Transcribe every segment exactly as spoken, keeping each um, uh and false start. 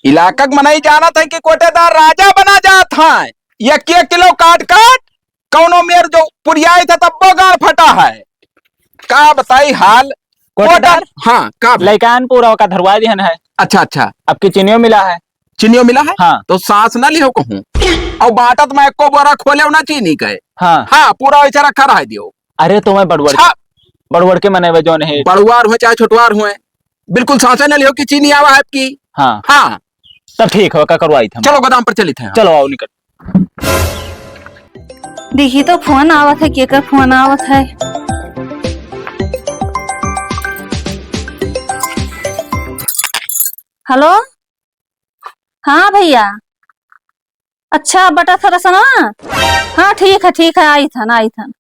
इलाका के मनई जानत है कि कोटेदार राजा बना जात है। एक एक किलो काट काट कौनो मेर जो पुरियाई था तब्बो गाड़ फटा है। का बताई हाल? कोटेदार, कोटेदार, हाँ, का भाई? लइकान पूरा ओका धरवा दिहन है। अच्छा, अच्छा। अब की चीनियो मिला है। चीनियो मिला है? हाँ। तो सांस ना लिहो कहूँ। और बाटत में एको बोरा खोले ना चीनी के। हाँ। हाँ, पूरा वैसे रखा रह दियो। अरे तो मैं बड़ुअर, अच्छा। बड़ुअर के मने वे जौन है। बड़ुआर हुए चाहे छोटवार हुए, बिल्कुल सांसे ना लिहो कि चीनी आवा है आपकी। हाँ। हाँ। तब ठीक है, का करवाई था। चलो गोदाम पर चलित है। चलो आओ निकल। देखी तो फोन आवत है, केकर फोन आवत है। हेलो, हाँ भैया, अच्छा बटा था रसनवा? हाँ ठीक है, ठीक है, आई था ना, आई था ना।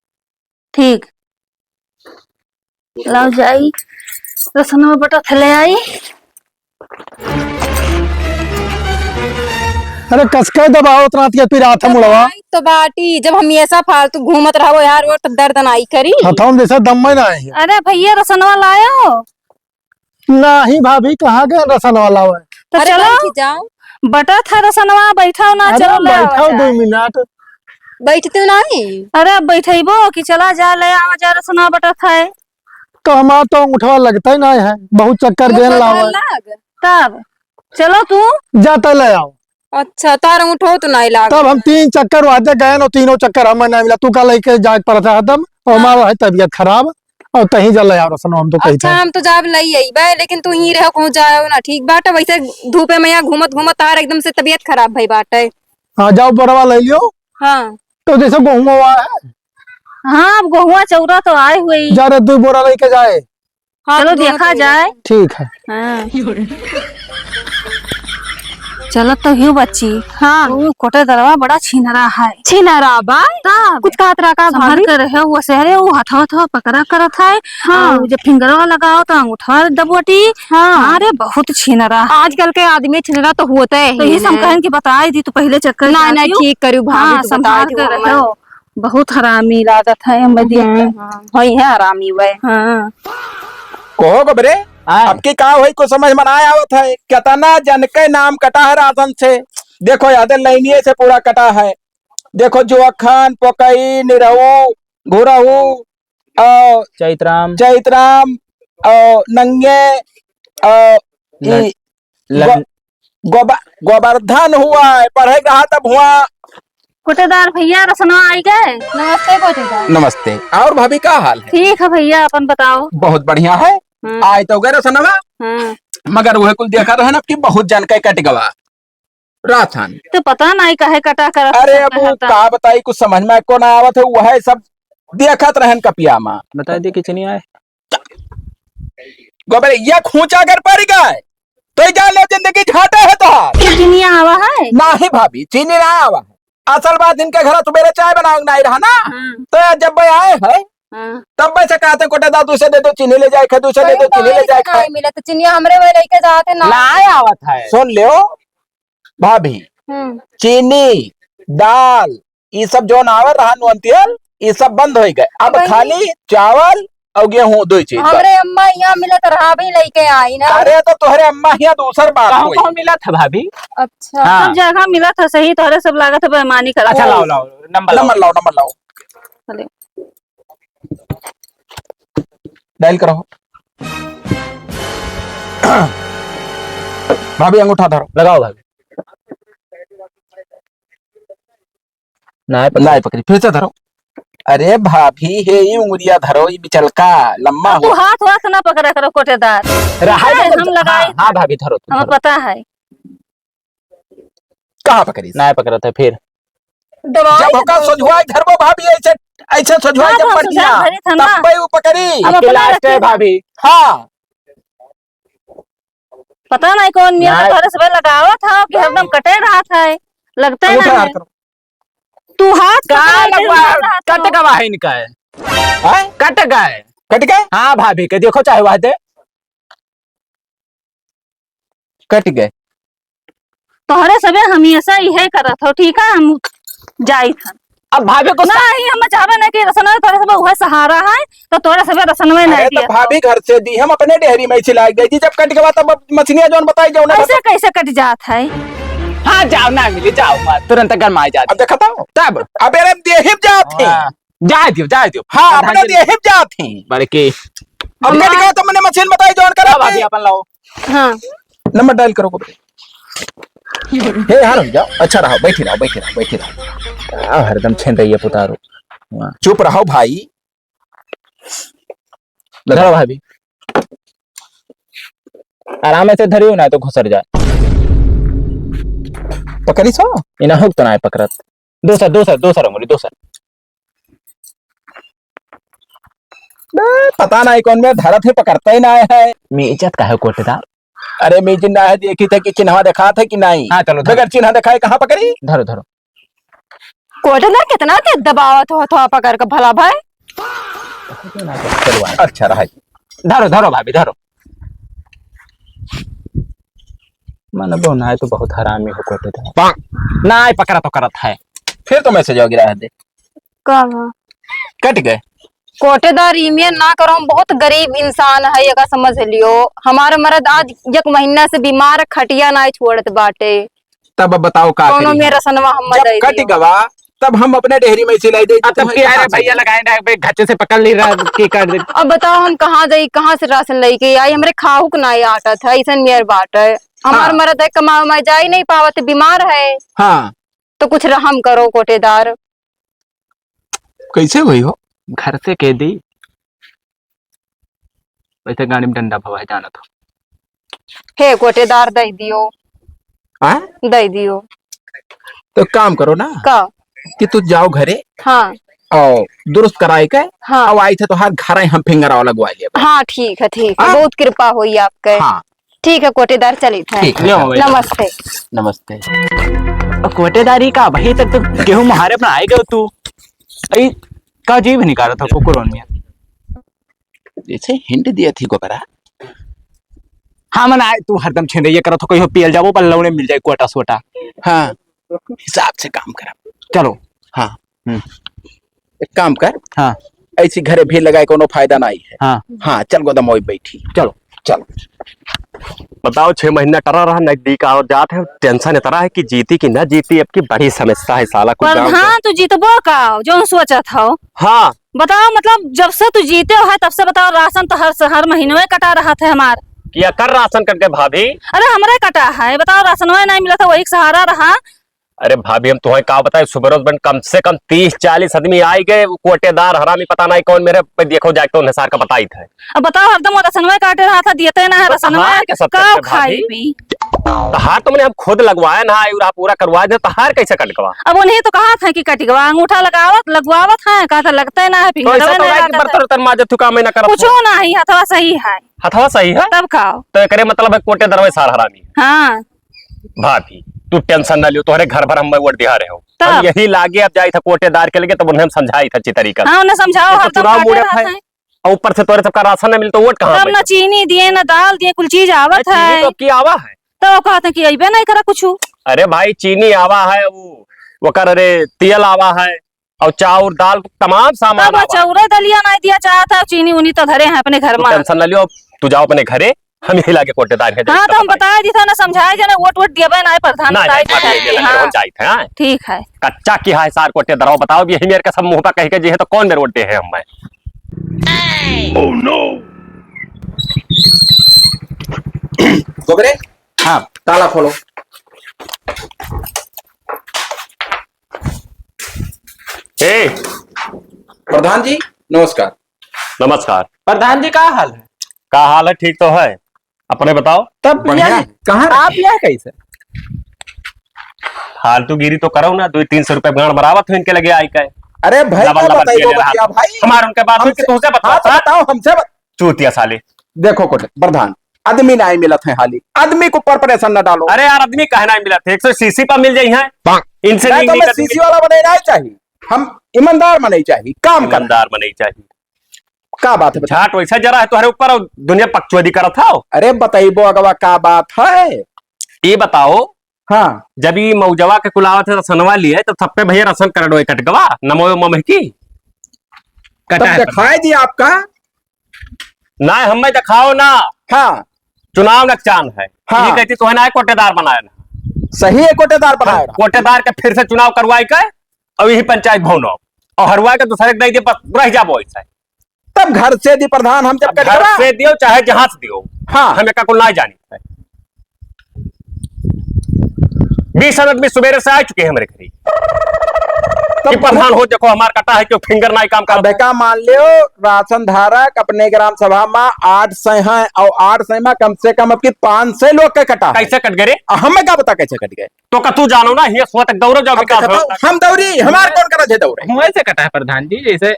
ठीक। लाओ जाई, रसनवा बटा थले आई। अरे कसके दबाओ, उतना तिया पिरात है मुड़वा। दबाई तो बाटी, जब हमेशा फालतू घूमत रहबो यार, वो तो दर्द नाई करी। हथौन जैसा दम में ना है। अरे भैया, रसनवा लायो? नाही भाभी, कहाँ गए रसनवा लावे? तो अरे चलो। बैठ जाओ। बटा था रसनवा, बैठाओ ना, अरे चलो ले आओ बैठाओ जा। दो मिनट। बैठते नहीं। अरे अब बैठेबो कि चला जा, ले आवा जा, रसना बटत है। तो हमार तो अंगूठवा लगता ही नहीं है, बहुत चक्कर अंगूठवा देन लावा। लाग। तब चलो तू। जा तो ले आओ। अच्छा, तार अंगूठो तो नहीं लाग। तब हम तीन चक्कर वादे गए न, तीनों चक्कर हमें नहीं मिला। तू का लेके जाए पड़ता हरदम, और हाँ। हमारा है तबीयत खराब, और तहीं जा ले आओ रसना, हम तो कही अच्छा, था। हम तो जाब लई अइबे, लेकिन तू ही रहो, कहूँ जाओ ना, ठीक बाटे। वैसे धूपे में यहाँ घूमत घूमत तार एकदम से तबीयत खराब भई बाटे। हाँ, जाओ बोरवा ले लियो। हाँ। तो जैसे गोहुआ है। हाँ, अब गोहुआ चौरा तो आए हुए ही। जा रे, दो बोरा लेके जाए। हाँ, चलो तो दोनों देखा तो जाए। ठीक है। हाँ। चलत तो हियो बच्ची। हाँ। वो कोटेदरवा बड़ा छिनरा है। छिनरा बा? तब कुछ कहत रहा का संभर भाभी? के रहे, वो से, अरे, वो हथवा, हथवा पकड़ा करत है। हाँ। और जब फिंगरवा लगाओ तो अंगूठा दबोटी। हाँ। अरे, बहुत छिनरा है। आजकल के आदमी छिनरा तो होते ही तो यही सब हैं। कहन कि बताई दी, तू पहले चक्कर नहीं, नहीं, जाती हो। ठीक करू भाभी, हाँ, तू बताई संभाल दी के हमें। रहो। बहुत हरामी लागत है, हमें देख के। हम्म, हाँ, वही है हरामी वह। हाँ। कहो गबरे, हाँ। अब की का होई, कुछ समझ में ना आवत है। कितना जन के नाम कटा है राशन से। देखो, यादे लाइनिए से पूरा कटा है। देखो, जोखन, पोकई, निरहू, घुरहू, और चैतराम। चैतराम, और नंगे, और ल-, ई ल-, गो-, गोबा-, गोवर्धन हुआ है, पढ़े रहा तब हुआ। कोटेदार भैया, रसनवा आई गए। नमस्ते कोटेदार। नमस्ते। और भाभी, का हाल है? ठीक है भैया, अपन बताओ। बहुत बढ़िया है। हम्म। आए तो गए रसनवा, हम्म। मगर वह कुल देखा रहे ना कि बहुत जन के कट गवा राशन। तो पता नहीं काहे कटा करत अरे, सब अब वो कहता। का बताई, कुछ समझ में को ना आवत है, वह सब देखत रहन कपिया में। बता दे कि चनिया है। गोबर, ये खूंचा अगर पड़ गए, तो ये जान लो जिंदगी घाटे है तोहार। चीनिया आवा है? नाही भाभी, चीनी ना आवा है। असल बात इनके घर सुबेरे चाय बनावे नहीं रहा ना, हाँ। तो यार जब भाई आए हैं, हाँ। तब भाई से कहते कोटेदार, दूसरे दे दो, चीनी ले जाए खाए, दूसरे दे दो, चीनी ले जाए खाए। मिले तो चीनी हमरे वही लेके जाते ना। ना आवत है। सुन लियो, भाभी, हम्म। चीनी, दाल, ई सब जौन आवे रहा नून तेल, ई सब बंद होइ गए। अब भाई। खाली चावल और गेहूं, दो ही चीज बा। हमरे अम्मा यहाँ मिलत रहा, अभी लेके आई ना। अरे तो तोहरे अम्मा यहाँ दूसर बात कहूँ, होई। कहूँ मिलत है भाभी? अच्छा। हाँ। सब जगह मिलत है सही, तोहरे सब लागत है बेईमानी करत अच्छा, है। लाओ, लाओ, नंबर लाओ। नंबर लाओ, नंबर लाओ। चले। डायल करो। भाभी, अंगूठा धरो। लगाओ भाभी। नाय पकड़ी। नाय पकड़ी, फिर से धरो। अरे भाभी हे, ई उंगलिया धरो, ई बिचलका लम्बा तू हो। हाथ वाथ ना पकड़ा करो कोटेदार। रहा ठीक है, दो हम तो, लगाई हाँ, हाँ था। भाभी, धरो, तू हमें धरो। पता है। कहाँ पकड़ी? नाय पकड़त है फिर। दबाई जब ओका दो। सोझवाई धरबो भाभी, ऐसे, ऐसे सोझवाई हाँ, जब हम बढ़िया, सोझवाई धरे था ना। तब पे वो पकड़ी। हम आपके अपना लास्ट है रखे। भाभी। हाँ। पता नहीं कौन नियत नाय। तोहरे सबे लगावत है कि हरदम कटे रहत है, लगते अंगूठा नहीं बाहर है। करो। तू हाथ का पकड़ के लगवा, लगा रहा कट तो। गवा है इनका है। हैं? कट गए। कट गए? हाँ भाभी के देखो चाहे वह दे। कट गए। तोहरे सबे हमेशा इहे करत हो, ठीक है? हम जाई था। अब भाभी को नहीं, हम चाहबे नहीं कि रसनवे तोरे सब उहे सहारा है, तो तोरे सब रसनवे नहीं अरे, तो दिया। भाभी घर से दी, हम अपने डेहरी में सिलाई दे दी, जब कट गवा तब मछलियाँ जौन बताई जाओ ना। कैसे, कैसे कट जात है? हाँ, जाओ ना मिली, जाओ मत, तुरंत गरमाई जात। अब देखा था? तब? अबे रे, देहिब जात है। हाँ। जाए दियो, जाए दियो। हाँ, अपने देहिब जात है। बड़की। अब कट गवा तो मैंने मशीन बताई जौन करा अब भाभी अपन लाओ। हाँ। नंबर डायल करो को। हे, हाँ, रुक जाओ। अच्छा रहो, बैठी रहो, बैठी रहो, बैठी रहो। आ, हरदम छेन रही है पुतारो। हाँ। चुप रहो भाई। धरो भाभी। आराम से धरियो ना तो घुसर जाए। पकड़ी सो? इना हुक तो ना है पकड़त। दोसर, दोसर, दोसर अंगुली, दोसर। बे, पता नहीं कौन में धरत है, पकड़ता ही ना है। मी इज्जत का है कोटेदार? अरे, मी जिन ना है, देखी थे कि चिन्हवा दिखात है कि नहीं। हाँ, चलो, धरो। बगैर चिन्ह दिखाए कहाँ पकड़ी? धरो, धरो। कोटेदार, कितना तेज दबावत हो, थोड़ा पकड़ के भला भाई। अच्छा रहा। धरो, धरो भाभी, धरो। मन बो ना है तो बहुत हरामी हो कोटेदार। ना है, पकड़ा तो करत है। फिर तो मैसेज हो गिरा है दे। का बा? कट गए। कोटेदार, ईमेल ना करो, हम बहुत गरीब इंसान है, एका समझ लियो। हमार मरद आज एक महीना से बीमार, खटिया ना छोड़त बाटे। तब अब बताओ का कौनो करी में हम? रसनवा हम जब दे कट दियो। गवा, तब हम अपने डेहरी में सिलाई दे, अब तब तुम्हें क्या कहाँ रे से भैया दे? लगाए ना, बे घच्चे से पकड़ ली रहा, की कर दे। अब बताओ हम कहाँ जाई, कहाँ से राशन लेके आई? हमरे खाहू के ना आटत है, ऐसन मेर बाटे। हमार हाँ। मरद है, कमावे में जा ही नहीं पावत, बीमार है। हाँ। तो कुछ रहम करो कोटेदार। कैसे हुई हो? घर से कह दी। वैसे गाड़ी में डंडा भवा है, जानत हो। हे कोटेदार, दे दियो। हाँ? दे दियो। तो काम करो ना का? कि तू जाओ घरे। हाँ। और दुरुस्त कराए के। हाँ। और आई थे तो हर घर हम फिंगर लगवा लिया। हाँ, ठीक है, ठीक है। हाँ? बहुत कृपा हुई आपके। हाँ। ठीक है कोटेदार, चलित है। ठीक है, ले आओ भाई। नमस्ते। नमस्ते। अब कोटेदारी का, वही तक तो गेहूं मुहारे पर आए गए तू। अई का जीव निकाला था कुकुरों में। जैसे हिंट दिया थी को करा। हाँ, मन आए तू हरदम छेड़े ये करो तो कोई हो पियल जाबो, पर लौड़े मिल जाए कोटा सोटा। हाँ, हिसाब से काम करा। चलो। हाँ। हम्म। एक काम कर। हाँ। ऐसी घरे भीड़ लगाए कोनो फायदा नहीं है। हाँ। हाँ, चल गोदम वही बैठी। चलो। चलो। बताओ, छह महीना टरा रहा, नजदीक आओ जात है, टेंशन इतना है कि जीती कि ना जीती, अब की बड़ी समस्या है साला, कुछ गाँव प्रधान, का। तू जीतबो का, जो सोचत हो? हाँ। बताओ, मतलब, जब से तू जीते हो है, तब से बताओ, राशन तो हर, हर महीने में कटा रहा था हमार। किया कर राशन कट के भाभी? अरे, हमरे कटा है, बताओ, राशन में नहीं मिला था, वही सहारा रहा। अरे भाभी, हम तुम्हें का बताए, सुबह रोज बन कम से कम तीस चालीस आदमी आए गए, वो कोटेदार हरामी पता नहीं कौन, मेरे पे देखो जाके तो उन्हें सार का बताई था। अब बताओ, हरदम वो रसनवे काटे रहा था, दियते ना है तो रसनवे, तहार के सब का करते खाई भाभी? पी? तहार तो मैंने हम खुद लगवाए ना, और आप पूरा करवा दे, तहार कैसे कट गवा? अब उन्हें तो कहा था कि कट गवा, अंगूठा लगावत, लगवावत है, कहा था लगते ना है, तो ऐसा फिंगरवे तो ना है कि रहता बर्तन था। उर्तन माजे थुका मैं ना करत कुछो हूँ। नहीं, हथवा सही है। हथवा सही है? तब का? तो एकरे मतलब है कोटेदार सार हरामी। हाँ। भाभी, तू टेंशन ना लियो, तोहरे घर भर हम वोट दिहा रहे हो। तब? हम यही लागे अब जाई था कोटेदार के लगे, तब उन्हें हम समझाई था अच्छी तरीका से। हाँ, उन्हें समझाओ, एक तो हरदम चुनाव काटे मुड़े रहत है। हैं। और ऊपर से तोरे सबका राशन नहीं मिलता, वोट कहाँ तब ना बैठे? चीनी दिए, ना दाल दिए, कुल चीज आवत अरे, चीनी है। तो की आवा है? तो वो कहते कि अइबे नहीं करा कुछ। अरे भाई, चीनी आवा है, वो, वो कर, अरे, तेल आवा है, और चाउर, दाल, तमाम सामान तब आवा है। चाउरे दलिया नहीं दिया चाहता, चीनी उनी तो धरे हैं अपने घर तू में। टेंशन ना लियो, तू जाओ अपने घरे, हम यही लागे कोटेदार हैं, हाँ, तो हम बताए दी था ना, समझाए थे ना, वोट वोट दिया ना, प्रधान नहीं, बताए नहीं, थे। नहीं, नहीं, हाँ। हम जाइत हैं, हाँ। ठीक है। कच्चा की है सार कोटेदार, बताओ, अब यही मेरे का सब मुंह पर कह के जी है, तो कौन मेरे वोट दे है हम मैं? Oh no! गोबरे, हाँ। ताला खोलो। ए! प्रधान जी, नमस्कार। नमस्कार। प्रधान जी, का हाल है? का हाल है? ठीक तो है, अपने बताओ। तब बढ़िया यह, है। कहाँ रहे? आप यह कैसे? फालतूगिरी तो करो ना, दो तीन सौ रुपए गांड मरावत हो इनके लगे आई के। अरे भाई, लबल का लबल बताइए पिए वो रहा बतिया था। भाई? हमार उनके बात हुई कि हमसे, तुमसे बतवा हाँ, तो था? बताओ, हमसे बत- चूतिया साले। देखो कोटे, प्रधान, आदमी नहीं मिलत है हाली, आदमी के ऊपर प्रेशर न डालो। अरे यार, आदमी काहे नहीं मिलत है? एक सौ सीसी पर मिल जाई है, इनसे नहीं नहीं तो मैं निकल सीसी वाला बने नहीं चाहिए, हम ईमानदार बने चाहिए, काम करना। ईमानदार बने चाहिए। का बात है, बता। झाट वैसा जरा है तुम्हारे ऊपर और दुनिया पकचोदी करत हो। अरे बताइबो अगवा, का बात है? ये बताओ, हाँ। जब ई मौजवा के कुल आवत है रसनवा लिए, तब सबके भैया राशन कार्ड वही कट गवा, नमो मम की। कटा तब है दिखाई दी आपका। ना, हमें दिखाओ ना। हाँ। चुनाव नकसान है। हाँ। ये कहती, "तोहे ना कोटेदार बनाया ना।" सही है, कोटेदार बनाया ना। कोटेदार के फिर से चुनाव करवाई के और यही पंचायत भवन और हरवा के दूसरे के दे दे, बस रह जाबो ऐसे। तब घर से दी प्रधान, हम जब अब कट घर गवा। से दियो, चाहे जहाँ से दियो। हाँ। हम एका कुल ना जानी। बीस आदमी सुबेरे से आ चुके हैं हमारे घरे। तब कि प्रधान हो, देखो हमार कटा है, क्यों फिंगर ना काम कर। अब का मान लियो, राशन धारक अपने ग्राम सभा में आठ सौ हैं और आठ सौ में कम से कम अब की पाँच सौ लोग के कटा है। कैसे कट गए रे? आ, हमें का बता कैसे कट गए? तो का तू जानो ना, हियाँ सोच दौड़ो जाओ, अब विकास कैसे हो। बताओ? हम दौड़ी, हमार कौन करा थे दौड़े? हुआं से कटा है प्रधान जी, जैसे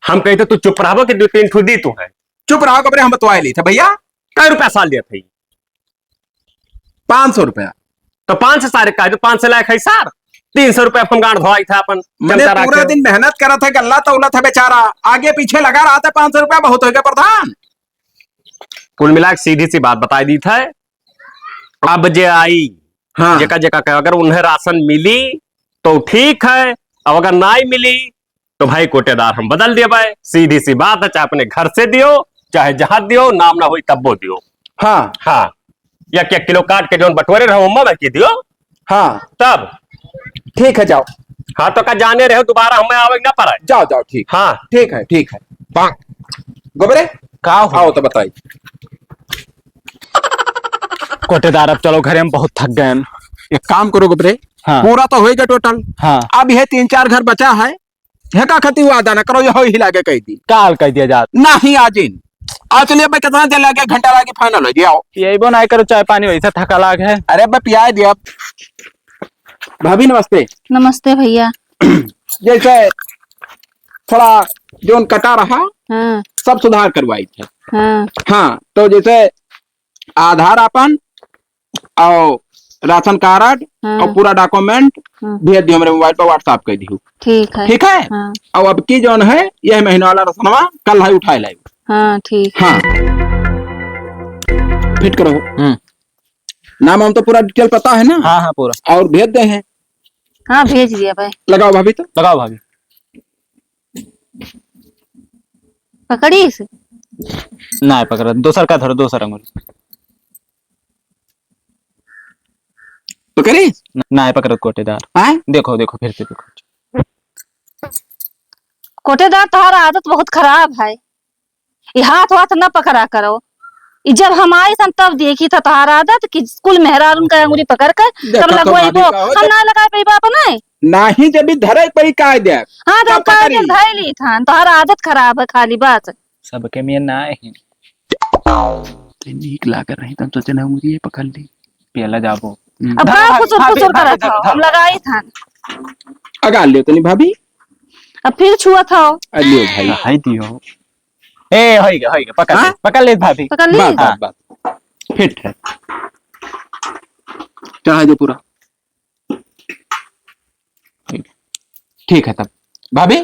हम कहते तू चुप रहबो कि दो तीन ठो दी तू है। चुप रहो, कबरे हम बतवाए ली थे भैया। कै रुपया सार दिया था? पाँच सौ रुपया। तो पाँच सौ सारे का, तो पाँच सौ लायक है सार, तीन सौ रुपया हम गांड धोआई था अपन मने चमचा पूरा राखे। दिन मेहनत करा था, गल्ला तौला था बेचारा, आगे पीछे लगा रहा था, पाँच सौ रुपया बहुत हो गया प्रधान। कुल मिला के सीधी सी बात बताई दी था, अब जे आई, हाँ। जेका जेका कहे, अगर उन्हें राशन मिली तो ठीक है, अब अगर नाई मिली तो भाई कोटेदार हम बदल देबे। सीधी सी बात है, चाहे अपने घर से दियो, चाहे जहाँ दियो, नाम ना होई तब्बो दियो। हाँ। हाँ, एक एक किलो काट के जौन बटोरे रहो, मम्मा के दियो। हाँ। तब ठीक है, जाओ। हाँ, तो का जाने रहे, दोबारा हमें आवे ना पड़े। जाओ, जाओ, ठीक। हाँ। ठीक है, ठीक है। गोबरे, का हो? आओ तो बताई। कोटेदार, अब चलो घरे, हम बहुत थक गए हैं। एक काम करो गोबरे, हाँ। पूरा तो होइगा टोटल। हाँ। अब ये तीन चार घर बचा है, हेका खती हुआ दाना करो, ये हो ही लागे कह दी। काल कह दिया जात। नहीं आजिन। आ चलिए भाई, कितना देर लगे? घंटा लागे, फाइनल हो जाओ। पियाइबो ना करो चाय पानी, वैसे थका लाग है। अरे बे पियाए दिया। भाभी नमस्ते। नमस्ते भैया। जैसे थोड़ा जोन कटा रहा, हाँ। सब सुधार करवाई थे। हाँ। हाँ, तो जैसे आधार आपन और राशन कार्ड हाँ। और पूरा डॉक्यूमेंट हाँ। भेज दियो हमरे मोबाइल पर, WhatsApp कर दियो। ठीक है। ठीक है? हाँ। और अब की जौन है, यह महीना वाला राशनवा कल है उठाए लाइब। हाँ, ठीक है। हाँ। फिट करो। हम्म। नाम हम तो पूरा डिटेल पता है ना? हाँ, हाँ, पूरा। और भेज दे हैं। हाँ, भेज दिया भाई। लगाओ भाभी तो। लगाओ भाभी। पकड़ी से? ना पकड़, दोसर का धरो, दोसर अंगुल। पकड़ी? न-, ना पकड़ कोटेदार। आय? देखो, देखो, फिर से देखो। कोटेदार, तोहार आदत बहुत खराब है। ई हाथ वाथ न पकड़ा करो। ई जब हम आई थन तब देखी था तोहार आदत कि कुल मेहरारून का अंगुरी पकड़ के तब देखा तो लगवाई भाभी वो। का हो हम जब ना लगाए पइबा अपने। नाही जब ई धरे परी काय दे। हाँ, तो तब हम काय पकड़ी। दे धरे ली थन। तोहार आदत खराब है खाली बस। सबके में ना है। ते नीक लाग रही, तब सोचे ना अंगुरी पकड़ ली। पियला जाबो। हम्म। अब धरो का भाभी, खुसुर भाभी, खुसुर भाभी, करत धरो, हो? हम धरो। लगाई थन। अगा लियो तनी भाभी। अब फिर छुअत हो। आ लियो भाई। हाय दियो। ए, होई गया, होई गया, पकड़ हाँ? ले, पकड़ ले भाभी। पकड़ ली? बस, हाँ। बस, बस। फिट है। चाहे जो पूरा। ठीक है तब। भाभी,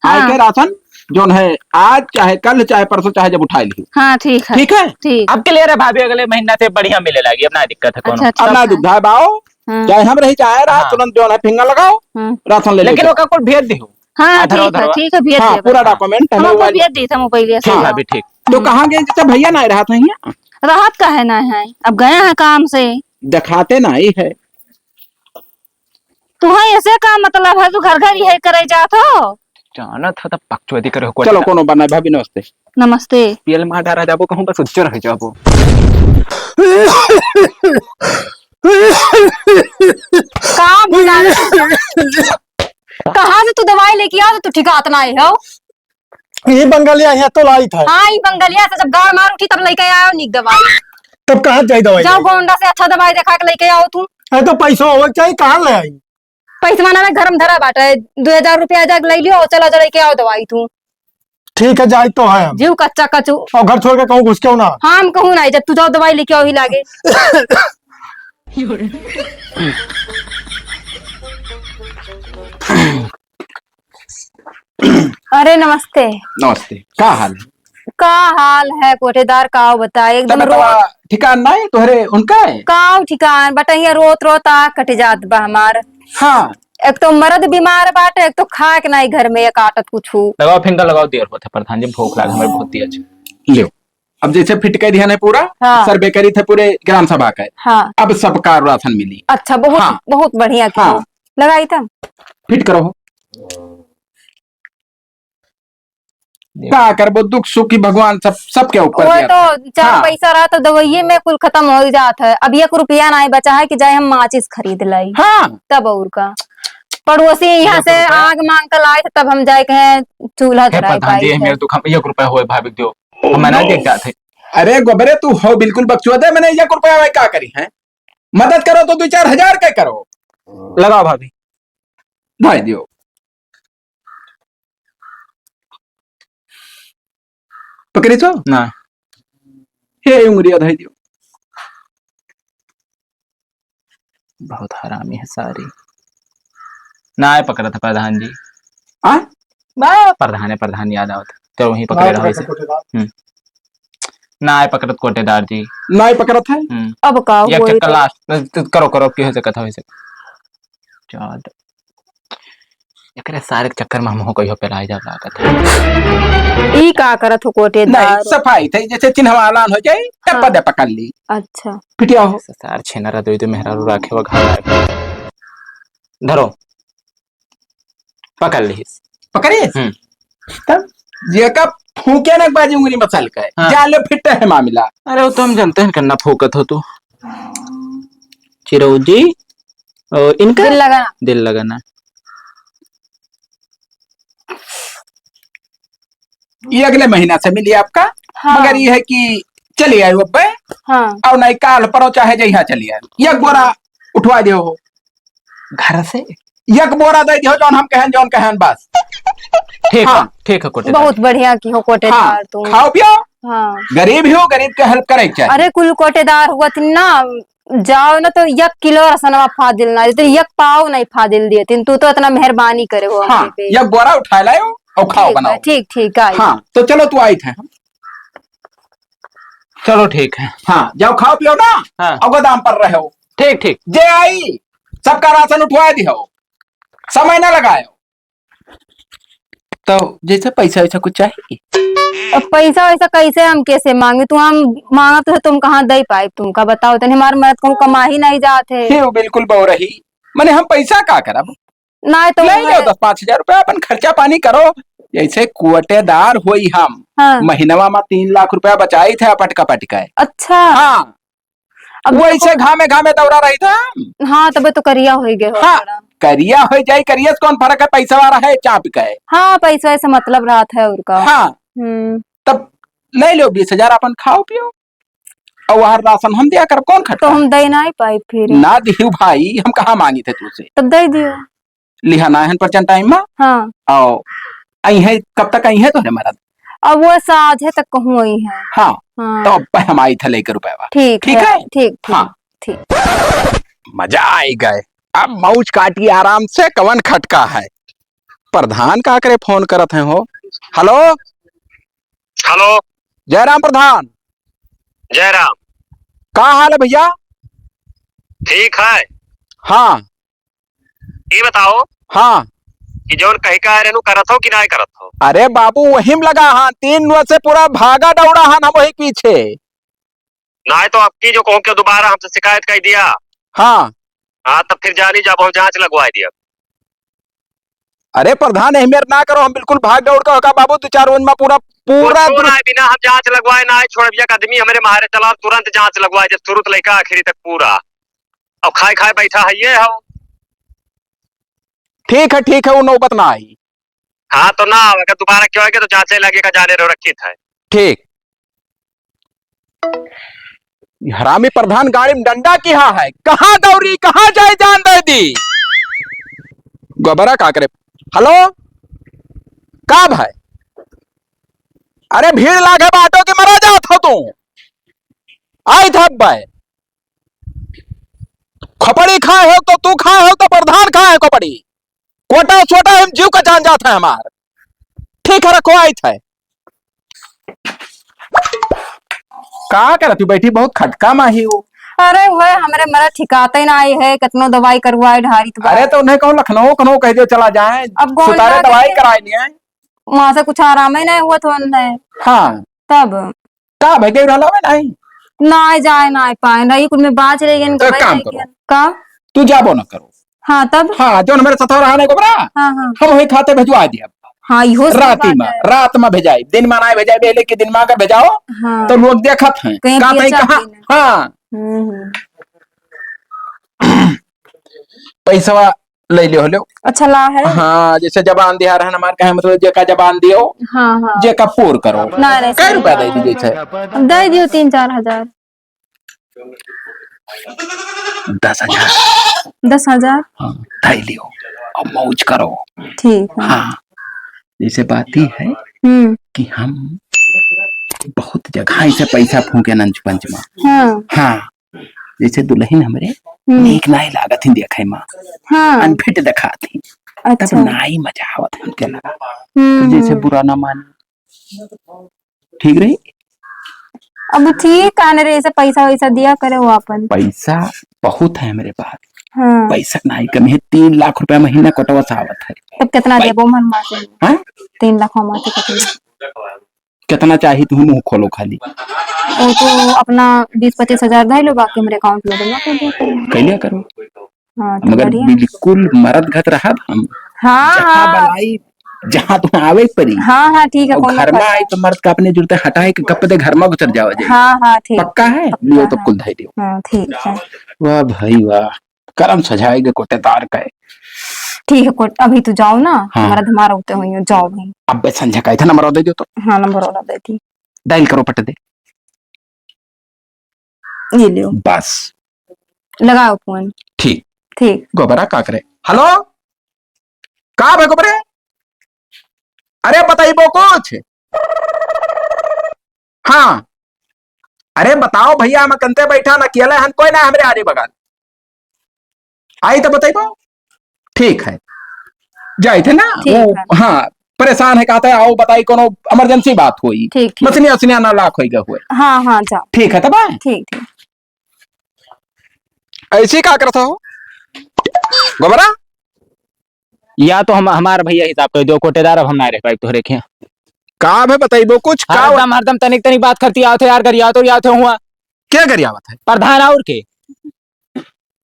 हाँ। आज के राशन जौन है, आज चाहे कल, चाहे परसों, चाहे जब उठा लियो। हाँ, ठीक है। ठीक है? ठीक। अब clear है भाभी, अगले महीना से बढ़िया मिले लागी, अब ना दिक्कत है कोनो। अच्छा, अच्छा, अब ना अच्छा। दुविधा है बाओ, हाँ। चाहे हम रही, चाहे रहा, हाँ। तुरंत जौन है फिंगर लगाओ, हाँ। राशन ले लेकिन लेके। ओका कुल भेज दिहो। हाँ, आधार, ठीक है, आधार। ठीक है, भेज हाँ, देबे। पूरा हाँ। Document हम हमें ओका mobile भेज दी, हम mobile से। ठीक है, हाँ। अभी ठीक। तो हम्म। कहाँ गए जैसे भैया ना रहत हैं यहाँ? रहत काहे ना है? अब गया है काम से। दिखाते ना ही है। तुहैं ऐसे का मतलब है, तू घर घर यही करे जात हो? जानत ह तब पक्षवादी करे हो, चलो, कोटेदार। कोनो बात नहीं, भाभी, नमस्ते। नमस्ते। पियल मार डारा जाबो, कहूँ बस उज्जर हो जाबो। का भुला गया? कहाँ से तू दवाई लेके आओ, तू ठिकात ना आए हो? ई बंगलिया यहाँ तो लाई था। हाँ, ई बंगलिया से जब गाड़ मार उठी, तब लेके आओ नीक दवाई। तब कहाँ जाई दवाई जाओ, लेके? गोंडा से अच्छा दवाई देखा के लेके आओ तू। अरे, तो पैसा होवे के चाहिए, कहाँ ले आई? पैसवा ना में घर में धरा बाटे, दो हजार रुपया जाके ले लियो, चला, चला लेके आओ दवाई तू। ठीक है, जाई तो है हम। जीव कच्चा कचू। और घर छोड़ के कहूँ घुस के हो ना। हाँ, हम कहूँ ना, जब तू जाओ दवाई लेके आओ ही लागे। अरे नमस्ते। नमस्ते, का हाल है? का हाल है कोटेदार, का बताए, एकदम तब बतावा, रोत ठिकान नाहीं तोहरे उनका है? का ठिकान, बटहिया रोत रोत आँख कट जात बा हमार। हाँ। एक तो मरद बीमार बाटे, एक तो खाए के नाहीं घर में एक आटत कुछू। लगाओ फिंगर, लगाओ, देर होत है प्रधान जी, भूख लाग हमें बहुत तेज। लियो, अब जैसे फिट कइ दिहन है पूरा, हाँ। सर्वे करी थे पूरे ग्राम सभा का। हाँ। अब सबका राशन मिली। अच्छा, बहुत, हाँ। बहुत बढ़िया किहो। हाँ। लगाई था। फिट करो हो। का करबो, दुख सुख की भगवान सब, सबके ऊपर वो दिया तो था। चार हाँ। पैसा रहा तो दवाइये में कुल खतम होइ जात है। अब एक रुपया नाहीं बचा है कि जाए हम माचिस खरीद लाई। हाँ। तब और का। पड़ोसी यहाँ एक से रुपया। आग मांग कर लाए थे, तब हम जाए कहें चूल्हा हे धराए प्रधान जी, पाई ये थे। मेरे दुख हम एक रुपया होए भाभी दियो। हम मना देख जात है। अरे गोबरे, तू हो बिल्कुल बकचोदे, मने एक रुपया में का करी है? मदद करो तो दो चार हजार के करो। लगाओ भाभी। भाई दियो। पकड़ी तो? ना। हे उंगरी अधाई दियो। बहुत हरामी है सारी। नाय पकड़त है प्रधान जी। आ? बा, प्रधान है, प्रधान याद आवत है। चलो वहीं पकड़े रहो इसे। हम्म। नाय पकड़त कोटेदार जी। नाय पकड़त है? हम्म। अब का एक होई चक्कर तो? लास्ट, करो, करो, की हो सकत है वैसे। चार। एकरे सारे के चक्कर में हमहू कहियो पेराई जाब लागत है। ई का करत हो कोटेदार? नहीं, सफाई थे, जैसे चिन्हवालान हो जाई, तब हाँ। पदे पकड़ ली। अच्छा। पिटिया हो। सार छेनरा दो, दो मेहरारू राखे वा घर आए। धरो। पकड़ ली। पकड़ी? हम्म। तब जेका फूके ना बाजी उंगली मसल के। हाँ। जा ले फिट है मामला। अरे वो तो हम जानते हैं, कन्ना फूकत हो तू। चिरौजी, ओ, इनका दिल लगाना। दिल लगाना। ये अगले महीना से मिली आपका, हाँ। मगर ये है कि चली आयो अब्बे, हाँ। और नहीं काल परो चाहे जइहा चली आयो। ये बोरा उठवा दियो हो। घर से? एक बोरा दे दियो, जौन हम कहन, जौन कहन बस। ठीक है, हाँ। ठीक है, कोटेदार। बहुत बढ़िया किहो कोटेदार हाँ, तुम। खाओ पियो। हाँ। गरीब ही हो, गरीब के help करे के चाही। अरे, कुल कोटेदार हुआ थी ना, जाओ ना तो एक किलो रसनवा फादिल ना देते, एक पाव नहीं फादिल दिए थी। तू तो इतना मेहरबानी करे हो हाँ, हमरे पे। एक बोरा उठा लायो और खाओ, ठीक है, बनाओ। ठीक, ठीक, आई। हाँ, तो चलो तू आई थे। चलो ठीक है। हाँ, जाओ खाओ पियो ना, हाँ। और गोदाम पर रहो। ठीक, ठीक। जे आई, सबका राशन उठवा दिहो, समय ना लगायो। तो जैसे पैसा वैसा कुछ चाहिए? अब पैसा वैसा कैसे हम कैसे मांगे? तू हम मांगत हो, तुम कहाँ दे पाए? तुमका बताओ तनी, हमार मरद कहूँ कमा ही नहीं जात है। हे, वो बिल्कुल बौरही। मने हम पैसा का करब? ना तो ले वो लो है। दस पाँच हजार रुपया, अपन खर्चा पानी करो। जैसे कोटेदार होई हम, हाँ। महीनवा में तीन लाख रुपया बचाई थे अपट कपट के। अच्छा। हाँ। अब वैसे देखो घामे घामे दौड़ा रही था। हाँ, तबे तो करिया हो गए हो हाँ, थोड़ा। करिया हो जाए, करिया से कौन फर्क है, पैसा वाला है चाप के। हाँ, पैसा से मतलब रहत है और का। हाँ। हम्म। तब ले लो बीस हजार, अपन खाओ पियो, और वह राशन हम दिया कर, कौन खटका? तो हम दे नहीं पाई फिर। ना दियो भाई, हम कहाँ मांगी थे तुझसे? तब दे दियो। लिहा ना हन परचन टाइम में। हाँ। आओ, आई है, कब तक आई है तोहरे मरद? अब वो साझे तक कहूँ आई है। हाँ, हाँ। तो अब हम आई थे लेकर रुपया। ठीक ठीक है, है? ठीक, ठीक, हाँ। ठीक। मजा आई गए, अब मौज काटी आराम से, कवन खटका है। प्रधान का करे फोन करत हैं हो? हेलो। हेलो। जयराम प्रधान। जयराम। का हाल है भैया? ठीक है। हाँ। ई बताओ हाँ। कि जौन कही का रहनु करत हो कि नाय करत हो? अरे बाबू, वही में लगा हाँ, तीन दिन से पूरा भागा दौड़ा हाँ हम वही पीछे। नाय तो अब की जो कहूँ के दोबारा हमसे शिकायत कर दिया। हाँ। हाँ, तब फिर जानी जब हम जांच लगवाए दिया। अरे प्रधान, एहमेर ना करो, हम बिल्कुल भाग दौड़ के होका बाबू, दो चार रोज में पूरा, पूरा कुछो दुर- ना, बिना हम जांच लगवाए ना छोड़ भैया, आदमी हमारे मारे चला, तुरंत जांच लगवाए, जब शुरू से लेकर आखिरी तक पूरा। अब खाए खाए बैठा है ये हो। ठीक है, ठीक है, वो नौबत ना आई। हाँ, तो ना, अगर दोबारा क्यों आएगा तो जांचे लगे का जाने रहो, रखी था। ठीक। हरामी प्रधान गाड़ी में डंडा किहा है, कहाँ दौड़ी, कहाँ जाए जान दे दी। गोबरा का करे। हेलो, का भाई? अरे भीड़ लागे बाटो के मरा जात हो तू। आई था भाई, खोपड़ी खाए हो तो तू खाए हो तो प्रधान खाए हो खोपड़ी। कोटा सोटा हम जीव का जान जात है हमार। ठीक है, रखो, आई थे। का करत हू बैठी, बहुत खटका माही हो। अरे वह हमरे मरद ठिकाते ना आई है, कितनो दवाई करवाए ढारी तो अरे तो उन्हें कहो लखनऊ, लखनऊ कह दियो चला जाए, अब गोंडा सुतारे दवाई गए। कराए लिए। वहाँ से कुछ आराम ही नहीं हुआ तो उन्हें। हाँ। तब का भाई गई रहला में नहीं? ना जाए ना पाए, रही कुल में बाँच रही है, तो एक काम करो। का? तू जाबो ना करो। हाँ, तब? हाँ, जौन हमरे सथवा रहा ना गोबरा, हाँ, हाँ। हम वही खाते भेजवा दिया। हाँ, इहो सही राती बात में, है। रात में भेजाई, दिन में ना भेजाई, बेले के दिन में अगर भेजाओ, हाँ। तो लोग देखत हैं, कहीं का पिए तहीं चाप कहाँ? पीना। हाँ। हम्म, हम्म। पैसवा ले लियो, ले। अच्छा, ला है? हाँ, जैसे जबान दिया रहन हमार, कहे मतलब जेका जबान दियो, हाँ, हाँ। जेका पूर करो। ना रे, कै सही रुपया बात दे है। दी जैसे? दे दियो तीन चार हजार। दस हजार। दस हजार? हाँ, धै लियो, अब मौज करो। ठीक है। हाँ, जैसे बात ही है हम्म। कि हम बहुत जगह से पैसा फूके नंच पंच में। हाँ। हाँ, जैसे दुल्हन हमरे हम्म। नीक नाई लागत ही देखे में, हाँ। अनफिट दिखात ही, तब अच्छा। नाई मजा आवत हमके लगा। हम्म, तो जैसे हम्म। बुरा ना माने, ठीक रही? अब ठीक है ना रे, ऐसे पैसा वैसा दिया करे वो अपन। पैसा बहुत है मेरे पास। हाँ। पैसा नहीं कमी है, तीन लाख रुपया महीना कटवा से आवत है। तब कितना पै- देबो मन मासे? हाँ? तीन लाख मासे कितना? कितना चाही तू मुंह खोलो खाली। वो तो अपना बीस पच्चीस हजार धै लो, बाकी हमरे account में जमा कर दो। कैलिया करो। हाँ, तो मगर बढ़िया। बिल्कुल मरद घत रहब हम। हाँ, जहाँ हाँ। बलाई, जहाँ तुम्हें आवे के पड़ी। हाँ, हाँ, ठीक है, और कोनो घर में बात आई नहीं। तो मर्द का अपने जुड़ते हटाए के गप दे घर में गुजर जाओ जाए। हाँ, हाँ, ठीक। पक्का है? पक्का लियो तो है। कुल धै दियो। हाँ, ठीक है। वाह भाई वाह, करम सजाए के कोटेदार का है। ठीक है, कोट-, अभी तू जाओ ना, हाँ। मरद हमारा होते हुए जाओ भाई। अब बे संझा का इतना नंबर दे दियो तो। हाँ, नंबर वाला दे दी। डायल करो पट दे। ये लियो। बस। लगाओ फोन। ठीक। ठीक। गोबरा का करे? हेलो? का भाई गोबरे? अरे बताइबो कुछ? हाँ। अरे बताओ भैया, हम कंते बैठा ना किया हन, कोई ना हमरे आरे बगल। आई तो बताइबो। ठीक है, जाइत है ना ठीक वो, है। हाँ, परेशान है, कहता है, आओ बताई, कोनो emergency बात होई, ठीक, ठीक। मछलियाँ उछलियाँ ना लाख होई गए हुए। हाँ, हाँ, जाओ। ठीक है, तब आए? ठीक, ठीक। ऐसे का करता हो गोबरा? या तो हम, हमार भैया हिसाब कर दो, कोटेदार, अब हम ना रह पाए तोहरे के। का है बताइबो कुछ? का हरदम, हरदम तनिक तनिक बात करती आवत है यार, गरियावत हो, यावत हो हुआ। क्या गरियावत है? प्रधान और के?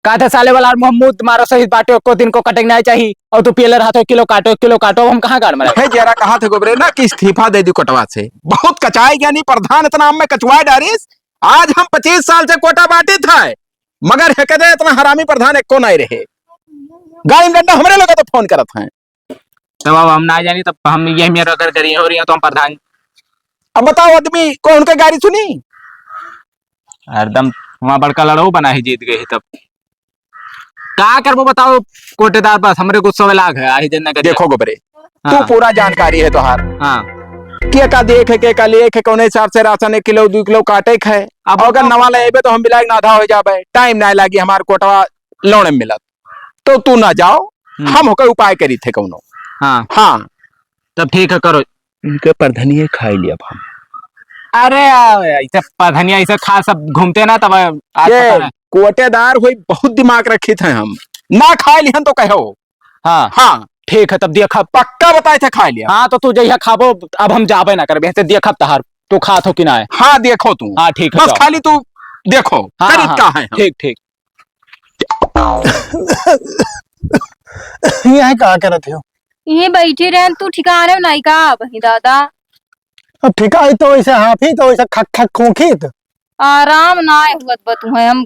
का थे साले वाला, मुँह मारो सहित बाटे, एको दिन को कटे के नहीं चाहिए। और तू पियले रहा तो किलो काटो, एक किलो काटो, अब हम कहाँ गाड़ में रहे? है जरा कहा थे गोबरे ना कि इस्तीफा दे दी कोटवा से। बहुत कचाई गया नहीं प्रधान, इतना हम में कचुआ डारिस। आज हम पच्चीस साल से कोटा बांटित है, मगर हेकदे इतना हरामी प्रधान एको नहीं रहे। गाड़ी में डंडा हमरे लोग तो फोन करत हैं। तब अब हम ना जानी, तब हम यही मेरा अगर करिए हो रही है तो हम प्रधान। अब बताओ आदमी कौन उनके गाड़ी सुनी? हरदम वहाँ बड़का लड़ाऊ बना ही जीत गए तब। का करबो बताओ कोटेदार, बस हमरे गुस्सा में लाग है, आही जन नगर। देखो गोबरे, हाँ। तू पूरा जानकारी है तोहार। हाँ। के का देख है, के का लेख है, कौने हिसाब से राशन एक किलो, दो किलो काटे के है। अब अब अगर बताओ। नवा ले अइबे तो हम बिलाग नाधा हो जाबे, टाइम ना लागी हमार कोटवा लौड़े में मिलत। तो तू ना जाओ, हम्म। हम होकर उपाय करी थे कौनो। हाँ। हाँ। तब ठीक है, करो। इनके परधनिये खाई लिया हम। अरे, आ, ऐसे परधनिया ऐसे खा सब घूमते ना, तब आज ये पता है। कोटेदार होई, बहुत दिमाग रखी थे हम। ना खाए लिहन तो कहो। हाँ। हाँ। ठीक है, तब देखब। पक्का बताए थे खाए लिया। हाँ, तो तू जहिया खाबो, अब हम जाबे ना करबे, ऐसे देखब तहार, तू खात हो कि ना है। हाँ, देखो तू। हाँ, ठीक है, बस जाओ। खाली तू देखो, हाँ, करीब हाँ, का है हम। ठीक, ठीक। ये है का करत हो? ये बैठे रहन, तू ठिकाने में नहीं का बही दादा? अब ठिका है तो ऐसे हाँफी तो ऐसे खक खक खोखी तो। आराम ना हुअत बा तुहे, हम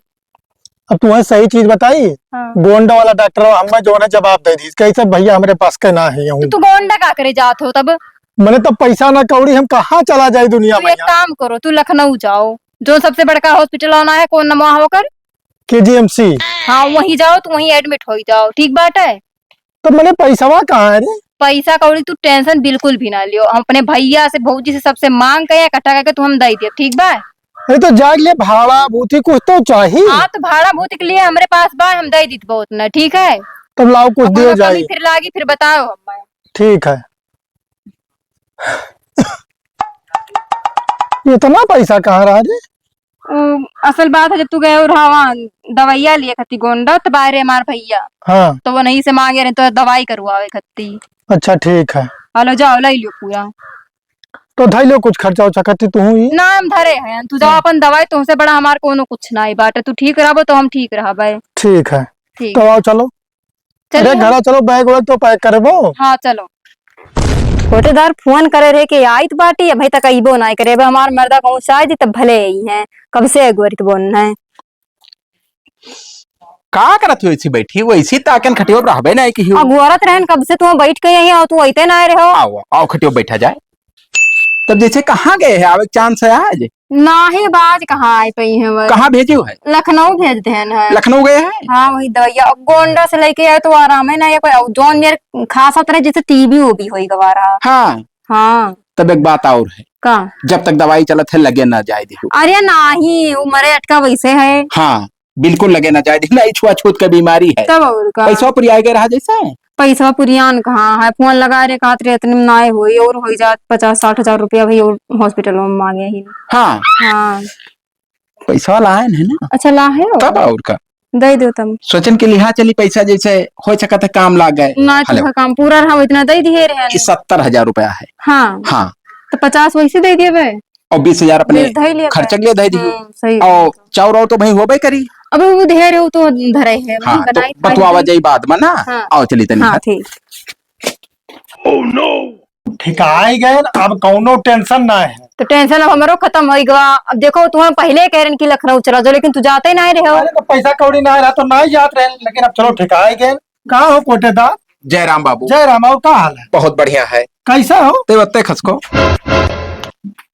अब तुहे सही चीज बताई, हाँ। गोंड वाला डॉक्टर हमें जो है जवाब दे दी, कैसे भैया हमरे पास के ना है तो यूं। तू गोंड का करे जात हो तब? मने तो पैसा ना कौड़ी हम कहाँ चला जाए दुनिया तू में एक यार। काम करो, तू लखनऊ जाओ, जो सबसे बड़का हॉस्पिटल आना है, कौन नमवा होकर? केजीएमसी। हाँ, वहीं जाओ, तू वहीं एडमिट हो जाओ, ठीक बात है? तो मने पैसवा कहाँ है रे? पैसा कौड़ी तू टेंशन बिल्कुल भी ना लियो, हम अपने भैया से, भौजी से, सबसे मांग के इकट्ठा करके तू हम दे दिए, ठीक बा? अरे तो जाए के लिए भाड़ा भूती कुछ तो चाहिए। हाँ, तो भाड़ा भूती के लिए हमरे पास बा, हम दे दीत बहुत ना, ठीक है? तब लाओ कुछ अब दियो कोनो जाए। कमी फिर लागी, फिर बताओ हमें। ठीक है। इतना पैसा कहाँ रहा रे? उ, असल बात है, जब तू गए रहा वहाँ दवाइया लिए खत्ती गोंडा, तो बाहरे हमार भैया। हाँ। तो वो नहीं से मांगे रहे, तो दवाई करवावे खत्ती। अच्छा, ठीक है। हेलो, जाओ, लाई लियो पूरा। तो धई लियो कुछ खर्चा उर्चा खत्ती तू ही। ना, हम धरे हैं, तू जाओ हाँ। अपन दवाई, तुमसे बड़ा हमार कोनो कुछ ना ही बाटे। तू ठीक रहबो तो हम ठीक रहबे। ठीक है। ठीक। तो आओ, चलो। चलिए अरे हम घरा चलो, बैग वैग तो पैक करबो। हाँ, चलो। कोटेदार फोन करे रहे कि आइत बाटी, अभी तक अइबो नाई करे। अब हमार मर्दा कहूँ से आइ जी तब भले आई हैं, कब से अगोरित बोन है। का करत हो ऐसी बैठी, वैसी ताकन खटियो पर रहबे नाई की हो। अगोरत रहन कब से, तुम बैठ के यहीं आओ, तू अइते ना रहो। आओ, आओ खटियो बैठा जाए। तब जैसे कहाँ गए हैं, आवे के चांस है आज? नाही बा, आज कहाँ आइ पई हैं वो? कहाँ भेजे हो है? लखनऊ भेज देन है। लखनऊ गए हैं? हाँ, वही दवाइया। अब गोंडा से लेके आए तो आराम है ना, ये कोई अब जौन मेर खास होत रहे, जैसे टीबी ओबी होई गवा रहा। हाँ। हाँ। तब एक बात और है। का? जब तक दवाई चलत है, लगे ना जाए दिहो। अरे नाही, वो मरे अटका वैसे है। हाँ। बिल्कुल लगे ना जाए, देखना, ई छुआछूत का बीमारी है। तब और का? पैसा पुरियाए के रहा जैसे? पैसा पुरियान कहाँ है, फोन लगा रे, कहत रे, इतने में नाय होई, और होई जात पचास साठ हजार रुपया भाई, और हॉस्पिटल में मांगे ही। हाँ। हाँ। पैसा लायन है ना? अच्छा, ला है और? तब और का? दे दो तब। सोचन के लिहा चली पैसा जैसे हो सकत है काम लाग गए। ना, हलो। तो काम पूरा रहा, इतना दे दिए रहे। ई सत्तर हजार रुपया है। हाँ। हाँ। तो पचास वैसे दे देबे। और बीस हजार अपने बीस धई लिया खर्चा के लिए धई दियो। हम्म, सही और बात। चाउर और तो भाई होबे करी। अब वो ढेर है, वो तो धरे है, वही हाँ, तो बनाई खाई बतवावा ली। जाई बाद में ना। हाँ। आओ चली तनी हाँ, घर। ठीक। Oh no! ठिकाई गए, अब कौनो टेंशन ना है। तो टेंशन अब हमरो खत्म होई गवा। अब देखो, तुम्हें पहले कह रहे कि लखनऊ चला जाओ, लेकिन तू जाते ही ना रहे हो। अरे तो पैसा कौड़ी ना रहा तो ना ही जात रहे, लेकिन अब चलो ठिकाई गए। का हो कोटेदार? जय राम बाबू। जय राम, और का हाल है? बहुत बढ़िया है। कैसा हो? ते बत्ते खसको।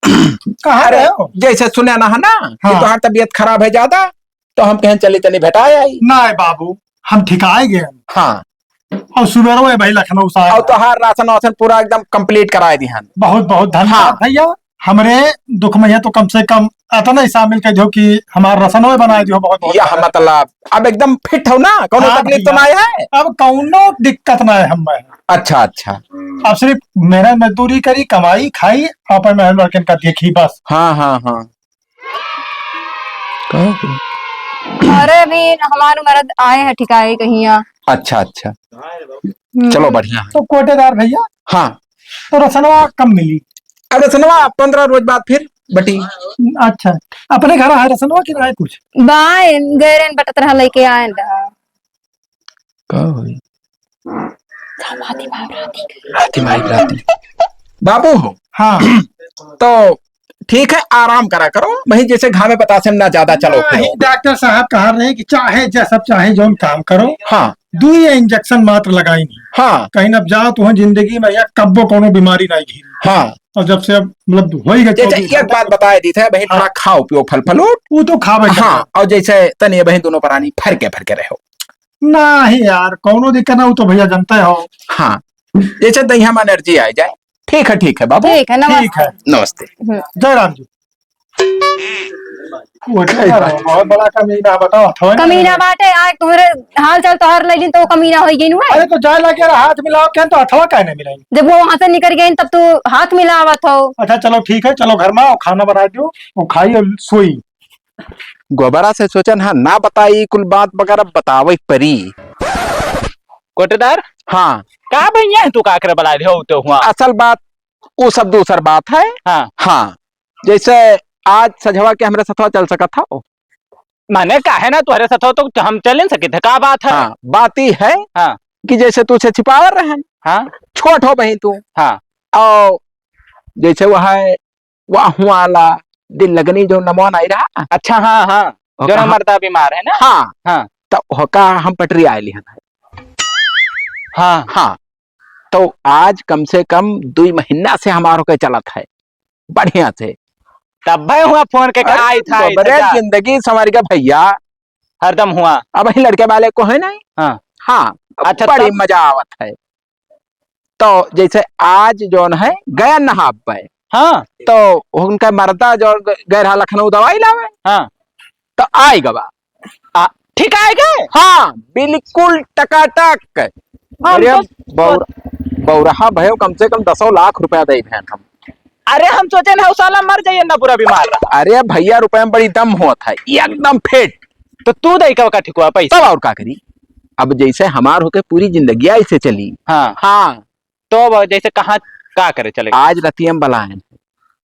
कहाँ अरे, रहे हो? जैसे सुने ना है ना कि हाँ। तोहार तबीयत खराब है ज्यादा, तो हम कहें चली तनी भेटाए आई। ना बाबू, हम ठिकाए गए। हाँ। और सुबेरो है भाई लखनऊ से आए। और तोहार राशन वासन पूरा एकदम complete कराए दिहन। बहुत बहुत धन्यवाद हाँ। भैया। हमरे दुख में है तो कम से कम इतना ही शामिल कर दो कि हमार रसनवे बनाए दियो, बहुत बहुत या धन्यवाद। मतलब अब एकदम fit हो ना, कौनो हाँ तकलीफ तो भैया। ना है? अब कौनो दिक्कत ना है हमें। अच्छा, अच्छा। अब सिर्फ मेहनत मजदूरी करी, कमाई, खाई, अपन महल लड़कन का देखी बस। हाँ, हाँ, हाँ। कहाँ गए? अरे अभी हमार मरद आए हैं ठिकाए कहीं यहाँ। अच्छा, अच्छा। हम्म। चलो बढ़िया है। तो कोटेदार भैया, हाँ। तो रसनवा कब मिली? अब रसनवा पन्द्रह रोज बाद फिर बटी। अच्छा, अपने घर है रसनवा कि ना है कुछ? बाय, गए रहन बटत रहा, लेके आए रहा। का होई? हाथी मार राती। हाथी मार राती। बाबू हो। हाँ। तो ठीक है, आराम करा करो, वही जैसे घामे बतासे में ना ज्यादा चलो नहीं, फिरो। डॉक्टर साहब कहा रहे कि चाहे जैसा चाहे जौन काम करो, हाँ। दुई इंजेक्शन मात्र लगाई नहीं। हाँ। कहीं अब जाओ तो जिंदगी में या कब्बो कोनो बीमारी नहीं घिरी। हाँ। और जब से अब मतलब हो ही गए जैसे चौबीस एक घंटे बात बताए दी थे, वही हाँ। थोड़ा खाओ पियो फल फलूट। वो तो खावे हाँ, करते। और जैसे तनी वही दोनों प्राणी फरके फरके रहो। नहीं यार, कौनो दिक्कत ना, वो तो भैया जानते हो। हाँ, जैसे दहिया में एनर्जी आ जाए। ठीक है, ठीक है बाबू। ठीक है, नमस्ते। ठीक है। नमस्ते। हम्म। जय राम जी। वो क्या है? बहुत बड़ा कमीना, बताओ, अथवा नहीं कमीना है। बाटे, आज तुम्हारे हाल चाल तोहार ले लिन तो कमीना होई गई नु है। अरे तो जाए लगे रहा, हाथ मिलाओ, क्या तो अथवा काहे नहीं मिलाई? जब वो वहां से निकल गए तब तो हाथ मिलावत हो। अच्छा चलो ठीक है, चलो घर में आओ, खाना बना दो, वो खाई और सोई। गोबरा से सोचन हा ना बताई, कुल बात वगैरह बतावे परी। कोटेदार? हाँ। का भैया है तू का करे बला रहे हो तो हुआ? असल बात वो सब दूसर बात है। हाँ। हाँ। जैसे आज सझवा के हमरे सथवा चल सकत हो। माने काहे ना तुहरे सथवा तो हम चल नहीं सके थे, का बात है? हाँ, बात ई है हाँ। कि जैसे तुझे छिपावर रहन। हाँ। छोट हो बही तू। हाँ। और जैसे वह है, वाह वाला दिल लगनी जो नमवा नहीं रहा। अच्छा, हाँ, हाँ। और जो ना कहा मर्दा बीमार है ना? हाँ। हाँ। तो होका हम पटरी आए लिहन है। हाँ। हाँ। तो आज कम से कम दुई महीना से हमारो के चलत है, बढ़िया से। तब भाई हुआ फोन के अरे, आई था, गोबरे इधर जा। जिंदगी संवर के भैया। हरदम हुआ। अब ही लड़के वाले को है नहीं? हाँ। हाँ, अच्छा, बड़ी तब मजा आवत है। तो जैसे आज जौन है, गया नहाब पे। हाँ। तो उनका मर्दा जो ग-, गए रहा लखनऊ दवाई लावे। हाँ। तो आए गवा। आ, ठीक आए गए? हाँ, बिल्कुल टकाटक। हाँ, अरे तो बौर-, बौरहा भयो कम से कम दसों लाख रुपया दे भेन हम। अरे हम सोचे ना, उ साला मर जाइए ना, पूरा बीमार रहा। अरे भइया, रुपया में बड़ी दम होत है, एकदम फिट। तो तू दई का, का ठिकवा पैसा? तब और का करी? अब जैसे हमार होके पूरी जिंदगी ऐसे चली। हाँ। हाँ। तो अब जैसे कहाँ, का करे चले? आज राती हम बलायन।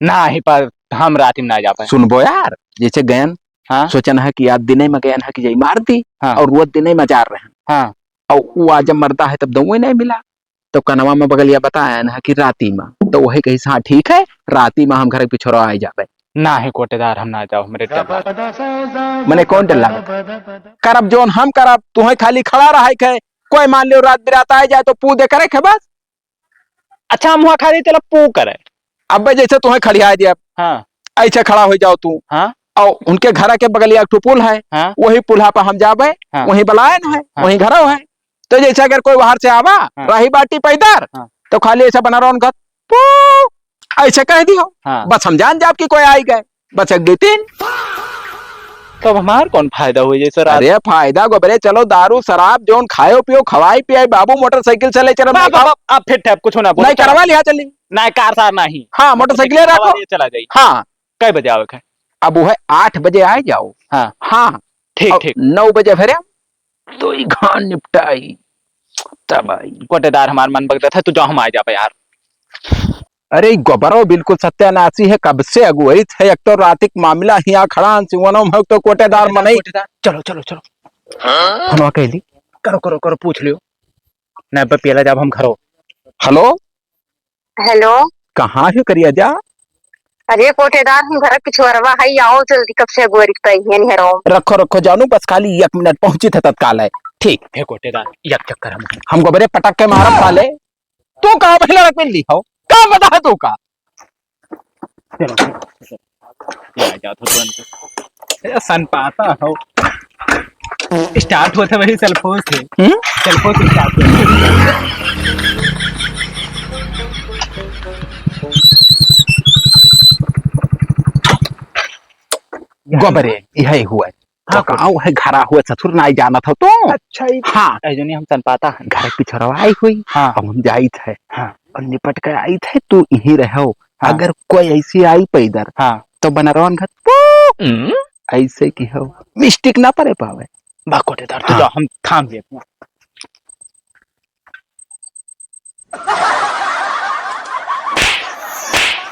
नाही, पर हम राती में ना जा पाए। सुनबो यार, जैसे गयन, हाँ। सोचन है कि आज दिने में गयन है कि जई मार दी, हाँ। और वो दिने में जा रहे हैं। हाँ। और वो आज जब मरदा है तब दउए नहीं मिला, तो कनवा में बगलिया बतायन है कि राती में, तो वही कही, "हाँ ठीक है, राती में हम घर के पिछोरा आ जाबे।" नाही कोटेदार, हम ना जाओ, हमरे डर लगे। मने कौन डर लगे? करब जोन हम करब, तुहे खाली खड़ा रहे के, कोई मान लियो रात बिरात आ जाए तो पू दे करे के बस। अच्छा, हम वहाँ खड़ी, चलो पू करे। अबे जैसे तुहे खड़िया दिया, हाँ। ऐसे खड़ा हो जाओ तू। हाँ। और उनके घर के बगलिया एक ठो पुल है, हाँ। वही पुल्हा पर हम जाबे, हाँ। वही बलायन है, हाँ। वही घरो है। तो जैसे अगर कोई बाहर से आवा, हाँ। राही बाटी पैदर, हाँ। तो खाली ऐसे बना रहो उनका, पू, ऐसे कह दियो। हाँ। बस हम जान जाब कि कोई आई गए। बस एक दो तीन। तब हमार कौन फायदा हुई जैसे रात? अरे फायदा गोबरे, चलो दारू शराब जोन खायो पियो, खवाई पियाई, बाबू मोटरसाइकिल से ले चलो, बा-, नहीं बा-, खाओ। बा-, अब फिर ठेप कुछ ना बोलो, नहीं चलो। करवा लिया चली। नहीं कार सार नहीं। हाँ, मोटरसाइकिल रखो। चला जाई। हाँ। कै बजे आवे के? अब वो है आठ बजे आ जाओ। हाँ। हाँ। ठीक, और ठीक। नौ बजे फिर हम दो ही घान निपटाई, तब आई। कोटेदार हमार मन बगदत है, तू जाओ, हम आ जाबे यार। अरे, ई गोबरो बिल्कुल सत्यानाशी है, कब से अगुवैत है। एक तो रातिक मामला हियाँ खड़ा हन, सिवनो में तो कोटेदार मनई। कोटेदार, चलो, चलो, चलो। हाँ? फोनवा कैली। करो, करो, करो, पूछ लियो। नहीं, अब पियला जाब हम घरो। हेलो? हेलो? कहाँ है करिया जा? अरे कोटेदार, हम घर पिछुअरवा है, आओ जल्दी, कब से अगुवैत है, हेरो। रखो, रखो जानू, बस खाली एक मिनट, पहुँची थे तत्काल है। ठीक। हे कोटेदार, एक चक्कर हम। हम गोबरे पटक के मारब साले। तू का पहले रख मिल ली हो? का पता है तू का? चलो, चलो, चलो। ले आ जाओ तो तुरंत। ए, सन पाता हो। Start होते वही सेल्फो से। हम्म? सेल्फो से start होते। गोबरे, यही हुआ है। हाँ, तो का? गाँव है, घरा हुआ, ससुर नाई जानत हो तो। अच्छा, ई हाँ। ऐ जनी हम सन पाता है। घर पिछरवा आई हुई। हाँ। अब हम जाइत है। हाँ। और निपट के आइत है, तू यहीं रहो। हाँ। अगर कोई ऐसी आई पैदर, हाँ। तो बनरवन घर, पू! हम्म। ऐसे की हो, mistake ना पड़े पावे। बा कोटेदार, तू हाँ। जा, हम थाम लेब।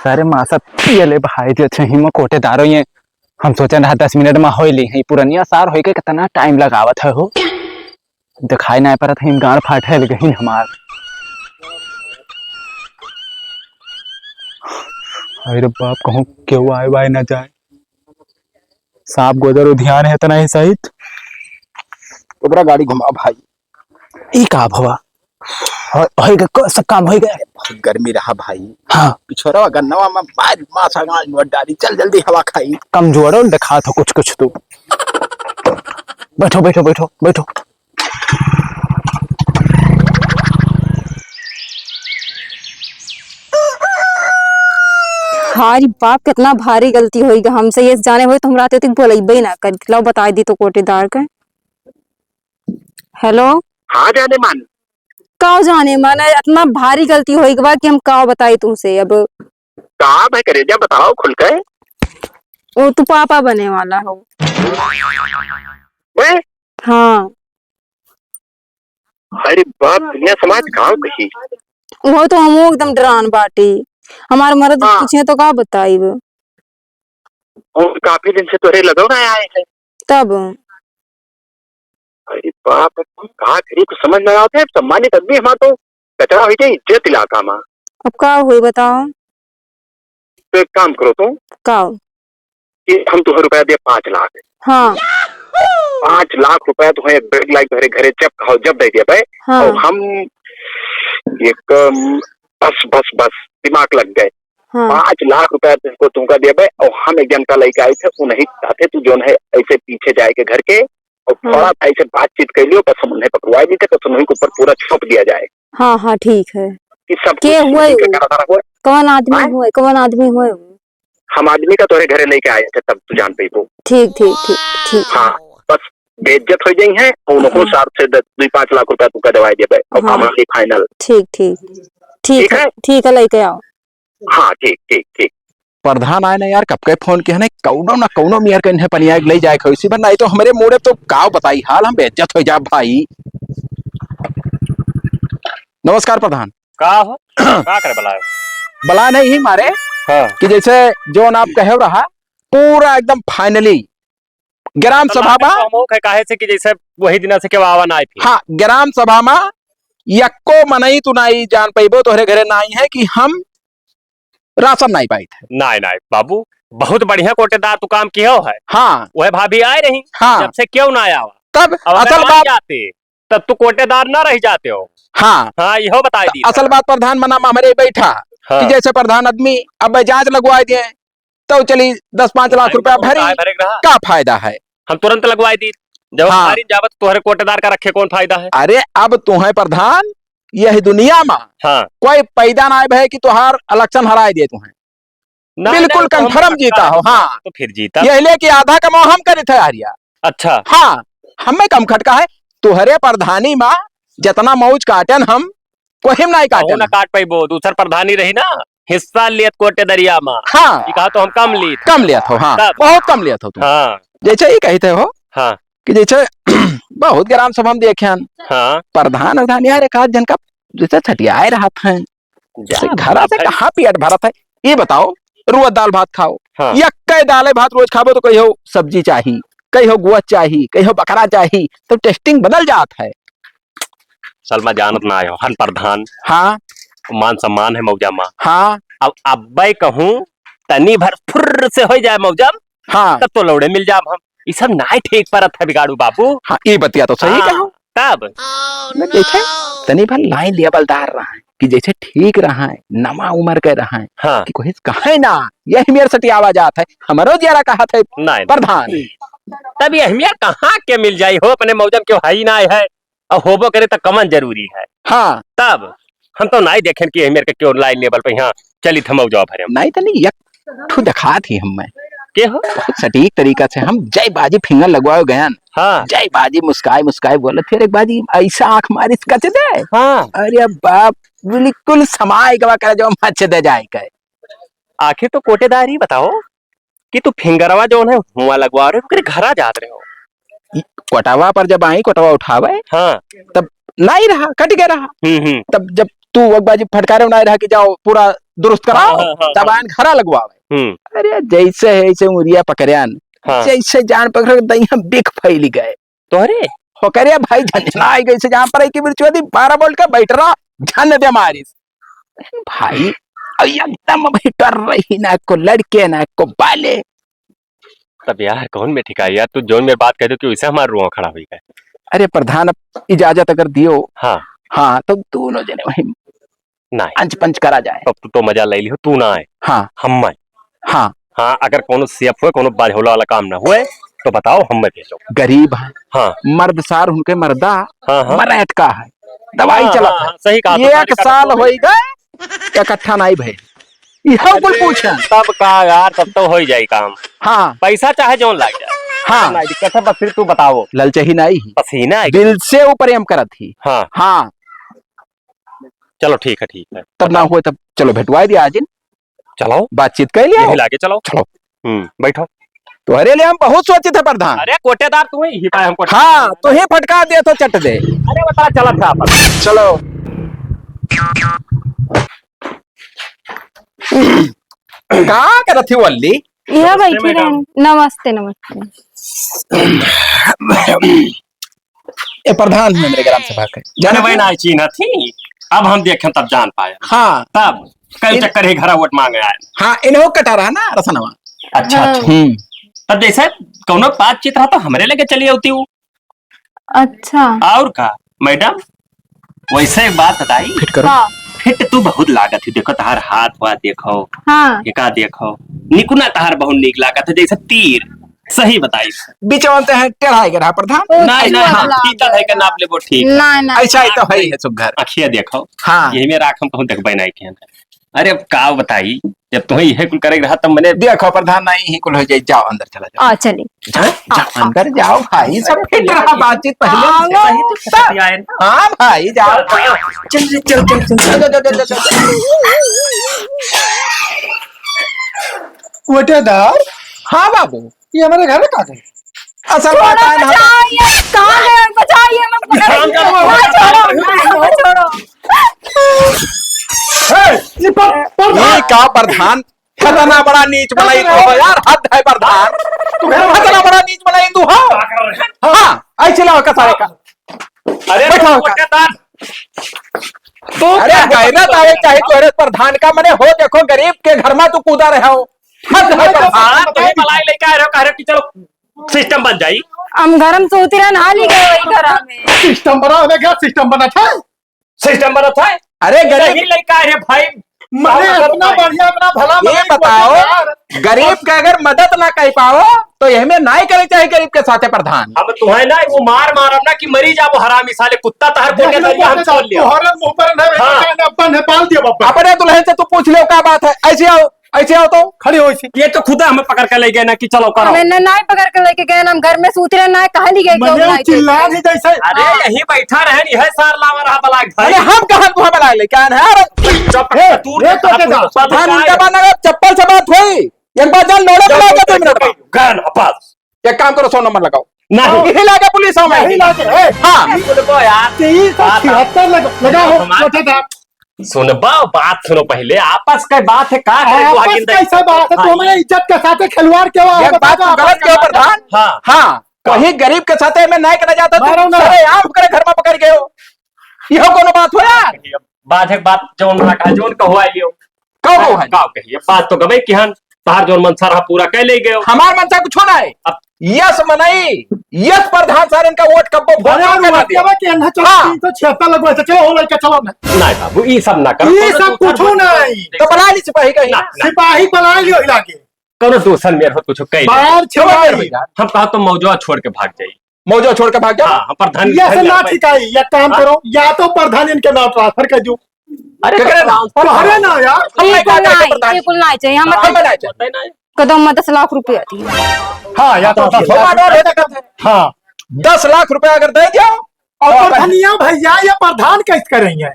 सारे मासा पियले भाई जे छही में कोटेदारो ये। हम सोचन रहा दस मिनट में होई ली है, पुरनिया सार होई के कितना time लगावत है हो। दिखाई ना परत है, गाड़ फाटे लगे ही हमार। अरे बाप, कहूँ केहू आए वाए ना जाए। सांप गोदर उधियान है इतना ही सहित। ओकरा गाड़ी घुमा भाई। ई का भवा? हो, होई गए, क-, सब काम होई गए। बहुत गर्मी रहा भाई। हाँ। पिछोरवा गन्नवा में बाज मासा गाज नोट डाली। चल जल्दी हवा खाई। कमजोरो दिखा था कुछ कुछ तू। बैठो, बैठो, बैठो, बैठो। हाय रे बाप, कितना भारी गलती होई गा हमसे। ये जाने होई तो हम रात तक बोलइबे ना कर। लो बताई दी तो कोटेदार के। हेलो। हाँ जाने मन। का जाने मन, इतना भारी गलती होई गा कि हम का बताई तुमसे अब। का भाई करेजा बताओ खुल के। वो तू पापा बने वाला हो। बे? हाँ। अरे बाप, दुनिया समाज गाँव कही। वो तो हम एकदम डरान बाटी। हमार मर्द हाँ। पूछे तो का बताइब? और काफी दिन से तोरे लगो ना आए हैं। तब? अरे बाप, का करी, कुछ समझ ना आवत है। सम्मानित आदमी हमार तो कचरा हो जाए इज्जत इलाका में। अब का होई बताओ? तो एक काम करो तुम। का? कि हम तुहे रुपया दे पाँच लाख। हाँ। पाँच लाख रुपया तुहे एक बैग लाइक घरे, घरे जब कहो जब दे दिया भाई। हाँ। और हम एक, अम, बस, बस, बस, दिमाग लग गए। हाँ। पाँच लाख रुपया तुमको, तुमका देबे, और हम एक जन का लइके आई थे, उन्हीं साथे तू जोन है ऐसे पीछे जाए के घर के, और हाँ। थोड़ा सा ऐसे बातचीत कर लियो, बस हम उन्हें पकड़वा दी थे, बस उन्हीं के ऊपर पूरा छोप दिया जाए। हाँ, हाँ, ठीक है। कि सब के कुछ हुए उनके वो? करा करा हुए। कौन आदमी हाँ? हुए? कौन आदमी हुए वो? हम आदमी का तोरे घरे लेके आए थे, तब तू जान पइबो। ठीक, ठीक, ठीक, ठीक। हाँ, बस बेइज्जत हो जाई है, और उनको हाँ। सार से दस, दुई पाँच लाख रुपया तुमका दवाई देबे, और हाँ। काम है final। ठीक, ठीक। ठीक ठीक है, है? ठीक है, लेके आओ। हाँ, ठीक, ठीक, ठीक। प्रधान आए ना यार, कब के फोन किहे ना, कउनो ना कउनो मेर के इन्हें पनिया के ले जाए के होई, इसी बार नहीं तो हमरे मुड़े तो काव बताई हाल, हम बेइज्जत होइ जाब भाई। नमस्कार प्रधान। का हो? का करे बलाए? बला नहीं ही मारे हाँ। कि जैसे जौन आप कहे रहा, पूरा एकदम finally ग्राम मतलब सभा आपन मा तो अमोख है, काहे से कि जैसे वही दिना से केहू आवा नाई फिर। हाँ, ग्राम सभा मा यक्को मनई तू नाई जान पइबो, तोहरे घरे नाई है कि हम राशन नाई पाइत है। नाई, नाई, बाबू, बहुत बढ़िया कोटेदार तू काम किहो है। हाँ। वह भाभी आए रही, हाँ। जब से केहू नाई आवा। तब अब अगर असल मान बात जाते, तब तू कोटेदार ना रह जाते हो। हाँ। हाँ, इहो बताई दी असल था। बात प्रधान मना मा हमरे बैठा हाँ। कि जैसे प्रधान आदमी अब जांच लगवाए दिए, तो चली दस पाँच लाख रुपया भरी, भरे के रहा। का फायदा है? हम तुरंत लगवाई दी। जब हाँ। हमारी जावत तोहरे कोटेदार का रखे कौन फायदा है? अरे, अब तुहे प्रधान यही दुनिया मा हाँ। कोई पैदा ना भय कि तोहार election हराए दे तुहे। ना, बिल्कुल ना, तो हम confirm पक्का जीता है। हो, हाँ। तो फिर जीता। यही ले कि आधा कमाओ हम करे थे हरिया। अच्छा। हाँ, हमें कम खटका है, तोहरे प्रधानी मा जितना मौज काटेन हम, कोहिम नाई काटे कहूँ ना ना। काट पइबो, दूसर प्रधानी रही ना, हिस्सा लेत कोटेदरिया मा। हाँ। ई कहा तो हम कम लीत। कम लेत हो, हाँ। तब। बहुत कम लेत हो तू। हाँ। जैसे ही कहते हो हाँ। कि जैसे बहुत ग्राम सभा में देखे हन, हाँ। प्रधान, प्रधान यार एक आध जन का जैसे छटियाए रहत हैं। जा, जैसे घरा से भाई। कहाँ पेट भरत है? ये बताओ, रोज दाल भात खाओ। हाँ। यक्के दाले भात रोज खाबो तो कहियो सब्जी चाही, कहियो गोश्त चाही, कहियो बकरा चाही, तो tasting बदल जात है। सलमा जानत ना आयो, हन प्रधान। हाँ। मान सम्मान है मौजा मा। हाँ। अब अब्बे कहूँ, तनी भर फुर्र से होइ जाए मौजा, हाँ। तब तो लौड़े मिल जाब हम। ई सब नाय ठीक परत है बिगाड़ू बाबू। हाँ, ई बतिया तो सही हाँ, कहो। तब? न देखे, तनी भर line level दार रहा है, कि जैसे ठीक रहा है, नवा उमर के रहा है, हाँ। कि कोई कहे ना, यही मेर सटियावा जात है, हमरो जियारा कहत है, नाय। प्रधान। तब यही मेर कहाँ के मिल जाई हो, अपने मौजा मा केहू हई नाय है। अब होबो करे त कमन जरूरी है। हाँ। तब हम तो नाई देखेन कि एहमेर के केहू line level पे यहाँ चलित हम जाओ भरे। नाई तो नहीं, एक ठू देखात ही हम मैं। के हो? बहुत सटीक तरीका से हम जय बाजी finger लगवाए गयन। हाँ। जय बाजी मुस्काए मुस्काए बोलत, फिर एक बाजी ऐसा आँख मारिस कच दे। हाँ। अरे बाप, बिल्कुल समाय गवा करे जो मच दे जाए के। आखिर तो कोटेदार ही बताओ, कि तू फिंगरवा जौन है हुआं लगवा रहे हो, ओकरे घरा जात रहे हो। ई कोटवा पर जब आई, कोटवा उठावे, हाँ। तब नाई रहा, कट गया रहा। हम्म, हम्म। तब जब तू एक बाजी फटकारे नाई रहा कि जाओ पूरा दुरुस्त कराओ, हाँ, हाँ, हाँ, तब हाँ। आयन घरा लगवावे। हम्म। अरे जैसे है, ऐसे उरिया पकड़ियान, हाँ। जैसे जान पकड़ के दहिया बिख फैली गए। तोहरे? होकरे भाई झंझनाइ गइस जान परे कि बिरचुआ दी बारह volt का बैटरा झन दे मारिस। भाई, अउ एकदम भाई डर रही ना को लड़के ना को बाले। तब यार कौन में ठिका यार, तू जौन मेर बात कह दो कि वैसे हमार रुआ खड़ा हुई है। अरे प्रधान, अब इजाजत अगर दियो। हाँ। हाँ, तो दोनों जने वहीं नाहीं। अंच पंच करा जाए। तब तू तो मजा ले लिहो, तू ना आए। हाँ। हम आए। हाँ। हाँ, अगर कोनो सेफ हुए, कोनो बाझौला वाला काम ना हुए, तो बताओ, हम में भेजो। गरीब है। हाँ। मर्द सार उनके मर्दा हाँ, हाँ। मरैत का है। दवाई हाँ, चलत हाँ, है। हाँ, सही कहा, तो एक साल होई गए, इकट्ठा नाई भइल। इहो कुल अरे, पूछे। तब का यार, तब तो होई जाई काम। हाँ। पैसा चाहे जौन लाग जाए। हाँ। नाई दिक्कत है, बस फिर तू बताओ। ललचही नाई ही। पसीना है। दिल से ऊ प्रेम करत ही। हाँ। हाँ। चलो ठीक है, ठीक है। तब ना बताओ। हुए तब चलो भेंटवाई दिया आजिन। चलो। बातचीत कर लिया। यही लागे चलो। चलो। हम्म, बैठो। तोहरे लिए हम बहुत सोचित है प्रधान। अरे कोटेदार तू ही, ही पाए हमको। हाँ, तू ही फटका दे तो चट दे। अरे बता चलत है अपन। चलो। का करत ही वल्ली? यह नमस्ते बैठी मैडम। रहन। नमस्ते, नमस्ते। ए प्रधान हुए हमरे ग्राम सभा के। जाने अरे भाई ना चिन्हत ही। अब हम देखें तब जान पाए। हाँ। तब कई इन- चक्कर ही घरा वोट मांगे आए। हाँ, इन्हों कटा रहा ना रसनवा। अच्छा, हाँ। अच्छा। हम्म। तब जैसे कौनो बातचीत रहा तो हमरे लगे चली आती हूँ। अच्छा। और का मैडम, वैसे एक बात बताई। फिट करो। हाँ। फिट तू बहुत लागत ही, देखो तहार हाथ वाथ देखो, हाँ। एका देखो, निकुना तहार बहुत नीक लागत है, जैसे तीर। सही बताई। बिचवन ते हैं टेढ़ाई के रहा प्रधान। ओ, नहीं, नहीं, हाँ, लागत। फीता धई के नाप लेबो, ठीक है। नहीं, नहीं। ऐसा ही तो है, है सुघर। अखिया देखो। हाँ। यही में राख हम कहूँ देखबे नहीं किया। अरे अब का बताई, जब तुम्हें यह कुल करे रहा तब मैंने देखो प्रधान नहीं ही कुल हो जाए, जाओ अंदर चला जाओ। आ, चली। जाओ, जाओ, अंदर जाओ भाई, सब फिट रहा, बातचीत पहले से। सही तो सही आए ना। हाँ भाई, जाओ। चल, चल, चल, चल, चल। कोटेदार? हाँ बाबू। ये हमारे घर में कहाँ गए? असल बात है ना। बचाइए, कहाँ गए? बचाइए, मत पकड़िए। हाँ, छोड़ो, हाँ, छोड़ो। ए, ये पर-, प्रधान। ये का प्रधान? कितना बड़ा नीच बनाई तू हो यार, हद है प्रधान। तू घर में कितना बड़ा नीच बनाई तू हो। हाँ, ऐसे लाओ का सारे का। अरे बैठो तो का। कोटेदार। तू अरे क्या गैरत आवे चाहे तोहरे प्रधान का, मने हो देखो गरीब के घर में तू कूदा रहे हो। हद है प्रधान। हाँ, तो ये बलाई लेके आ रहे हो, कह रहे हो कि चलो सिस्टम बन जाई। हम घर में सोती रहन, हाल ही गए वही घर में। सिस्टम बना, हमें क्या सिस्टम बना था? सिस्टम बनत है। अरे गरीब नहीं लड़का है भाई। मने इतना बढ़िया, इतना भला ये मने बताओ, कोटेदार। गरीब के अगर मदद ना कर पाओ तो यह में ना ही करे चाहे गरीब के साथे प्रधान। अब तुम्हें ना वो मार मारब ना कि मरी जाबो हरामी साले कुत्ता तहर बोल के देखो दरिया हम कोटेदार, छोड़ लिया। तोहरे मुंह पर ना हाँ। अपन है पाल दिया बाबा। अपने दुल्हन से तू पूछ ले का बात है, ऐसे आओ। ऐसे आओ तो। खड़ी हो इसी। ये तो खुदा हमें पकड़ के ले गए ना कि चलो करो। हमें न-, नाई पकड़ के लेके गए ना, हम घर में सूत रहे, नाई कहाँ ले गए, मने क्यों वो नाई चिल्ला थे? नहीं जैसे। अरे हाँ। यही बैठा रहे, यह सार लावा रहा बलाक भाई। अरे हम कहाँ तुहा बलाक लेके आए हैं? अरे चुप, ए, तू ए, तो क्या बात? प्रधान उनका बात ना, चप्पल से बात हुई। एक बार जान लोड़े चल, बुला के चल, दो मिनट चल, में। गन, बस। एक काम करो, सौ नंबर लगाओ। नहीं। यही लागे पुलिस हमें। यही लागे, ए। हाँ। सुनबो यार। तीन सौ छिहत्तर लग-, लगाओ, हाँ। कोटेदार। सुनबो, बात सुनो पहले, आपस का बात है, का करे आपस कैसा बात है? हाँ। तुम्हें इज्जत के साथ खिलवाड़ क्या हुआ? ये बात तो गलत क्यों प्रधान? हाँ। हाँ, हाँ। वही गरीब के साथ में नहीं करना चाहता तू। मारो ना। सरेआम करे घर में पकड़ गए हो। यह कोनो बात हो यार? बात है, बात जौन रहा, जौन कहो आई लियो। का हो है? का कहिए, बात तो गवे कि हम तहार जौन मनसा रहा पूरा कर ले गयो। हमार मनसा कुछ ना है। अब यस मनई, यस प्रधान सारन का वोट कब्बो भोट अरे, ना वोट दिया। देवा के अन्हा चलो, हाँ। तीन सौ छिहत्तर लगवा से, चलो, हो लड़का, चलो ना। नहीं बाबू, ई सब ना करो। ई कोनो सब दूसर कुछो वोट नहीं। करो। तो बना ली सिपाही कहीं। ना, ना। सिपाही बना लियो हिला के। कोनो दूसर मेर हो कुछ कह ले। बाहर चलो, छिपाही। हम कहा तो मौजवा छोड़ के भाग जाई। मौजवा छोड़ के भाग जाओ। हाँ, हम प्रधान ये से ना ठिकाई, एक काम हाँ? करो, या तो प्रधान इनके नाम ट्रांसफर कर दो। अरे केकरे तो नाम? तोहरे ना यार। हम नहीं बिल्कुल कहते हैं नहीं, प्रधान। बिल्कुल नहीं चाहिए, हम हाँ, हम नहीं चाहिए। कदम में दस लाख रुपया दिए। हाँ, या तो दस लाख। हाँ। दस लाख रुपया अगर दे दियो, और तो प्रधानिया भैया, ये प्रधान कैसे करेंगे?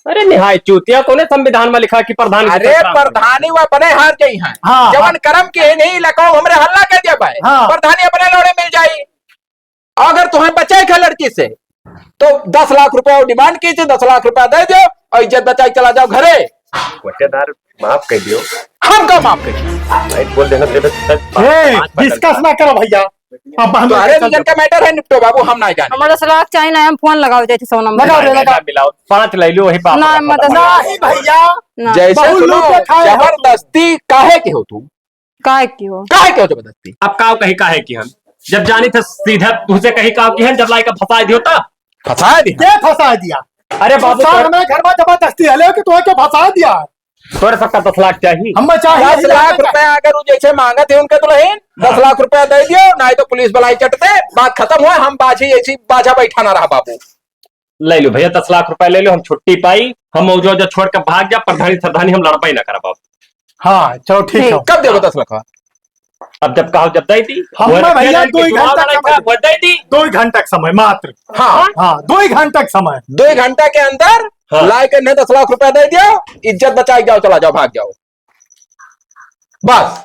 अरे निहाय चूतिया, कौने संविधान में लिखा कि प्रधान की अरे सरकार में? प्रधानी वा बने हार गई हैं। हाँ, जवन हाँ। कर्म के नहीं लकाओ, हमरे हल्ला कर दिया भाई। हाँ। प्रधानी अपने लौड़े मिल जाई। अगर तुम्हें बचे के लड़की से, तो दस लाख रुपया वो डिमांड की थी, दस लाख रुपया दे दो और इज्जत बचाई चला जाओ घरे। कोटेदार, माफ कर दियो। हम का माफ करिए? भाई, बोल देना, तेरे से ए, पाँच बार डिस्कस ना करो भैया। अब हम तो अरे, तो जनका मैटर है, निपटो बाबू, हम ना जाने। हमारा सलाह चाहिए ना, हम फोन लगाओ जाए थे सौ नंबर। लगाओ रे, ना, लगाओ। ना मिलाओ, पाँच ले लो, वही पापा ना, का मतलब पता ना। नहीं भैया। ना। जैसे बहुत सुनो, लोग बैठा है। जबरदस्ती काहे के हो तू? काहे की हो? काहे के हो जबरदस्ती? अब काव कही काहे की हम? जब जानी थे सीधा तुझसे कही काव की हम, जब लाई का फंसा दियो तब। फंसा दिया? के फंसा दिया? अरे बाबू, सामने घर में जबरदस्ती है, लेकिन तुम्हें के फंसा दिया? तोरे सबका दस लाख चाहिए। हम चाहिए दस लाख रुपया अगर वो जैसे मांगत है उनके दुल्हन, हाँ। दस लाख रुपया दे दियो, नहीं तो पुलिस बुलाई चटते, बात खत्म हुआ, हम बाझी ऐसी बाझा बैठा ना रहा बाबू। ले लो भैया, दस लाख रुपया ले लो, हम छुट्टी पाई, हम मौजो जो छोड़ के भाग जा, प्रधानी सरधानी हम लड़बे ना करब अब। हाँ, चलो ठीक ठीक। है। कब देबो दस लाख? अब जब कहो जब दे दी। हम वो ना भैया, रखे दो ही घंटा का वो दे दी। दो ही घंटा का समय मात्र। हाँ। हाँ, दो ही घंटा का समय। दो ही घंटा के अंदर हाँ। लाए के नहीं दस लाख रुपया दे दियो, इज्जत बचा के जाओ, चला जाओ, भाग जाओ। बस।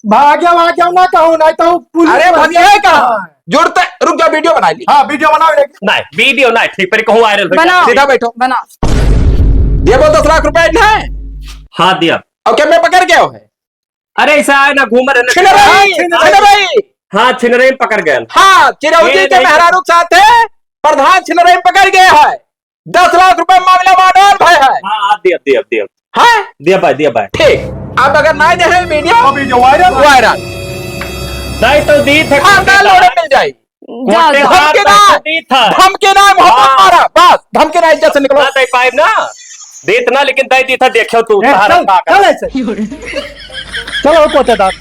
भाग्य वाग्य ना कहूँ, नहीं तो पुलिस अरे वाले भगिए का? हाँ। जुड़ते, रुक जा, वीडियो बना ली। हाँ, वीडियो बनाओ एक। नहीं, वीडियो नहीं, ठीक पर कहूँ वायरल हो बनाओ। जाए। सीधा बैठो। बनाओ। ये वो दस लाख रुपए है? हाँ, दिया। और क्या मैं पकड़ गया है? अरे, ऐसा है ना, घूम रहे ना। छिनरई, छिनरई। छिनरई। हाँ, छिनरई में पकड़ गए। हाँ, चिरौंजी ये के नहीं मेहरारू के साथ है, प्रधान छिनरई में पकड़ गए है। दस लाख रुपए मामला में अडान भय है। हाँ, हाँ, दिया, दिया, दिया। हैं? दिया भाई, दिया भाई। ठीक। अब अगर ना दे वीडियो, तो वीडियो वायरल। वायरल। नहीं तो दी थे हाँ, कोटेदार। लोड़े मिल जाई। जा, जा। कोटेदार धमकी ना, नहीं तो दी था। धमकी ना, मोहब्बत हाँ। मारा। बस, धमकी ना, इज्जत से निकलो। ना दे पाइब ना। दे इतना, लेकिन दे दी था, देखो तू, ए, सहारा चल, का कर। चल ऐसे। चलो, कोटेदार।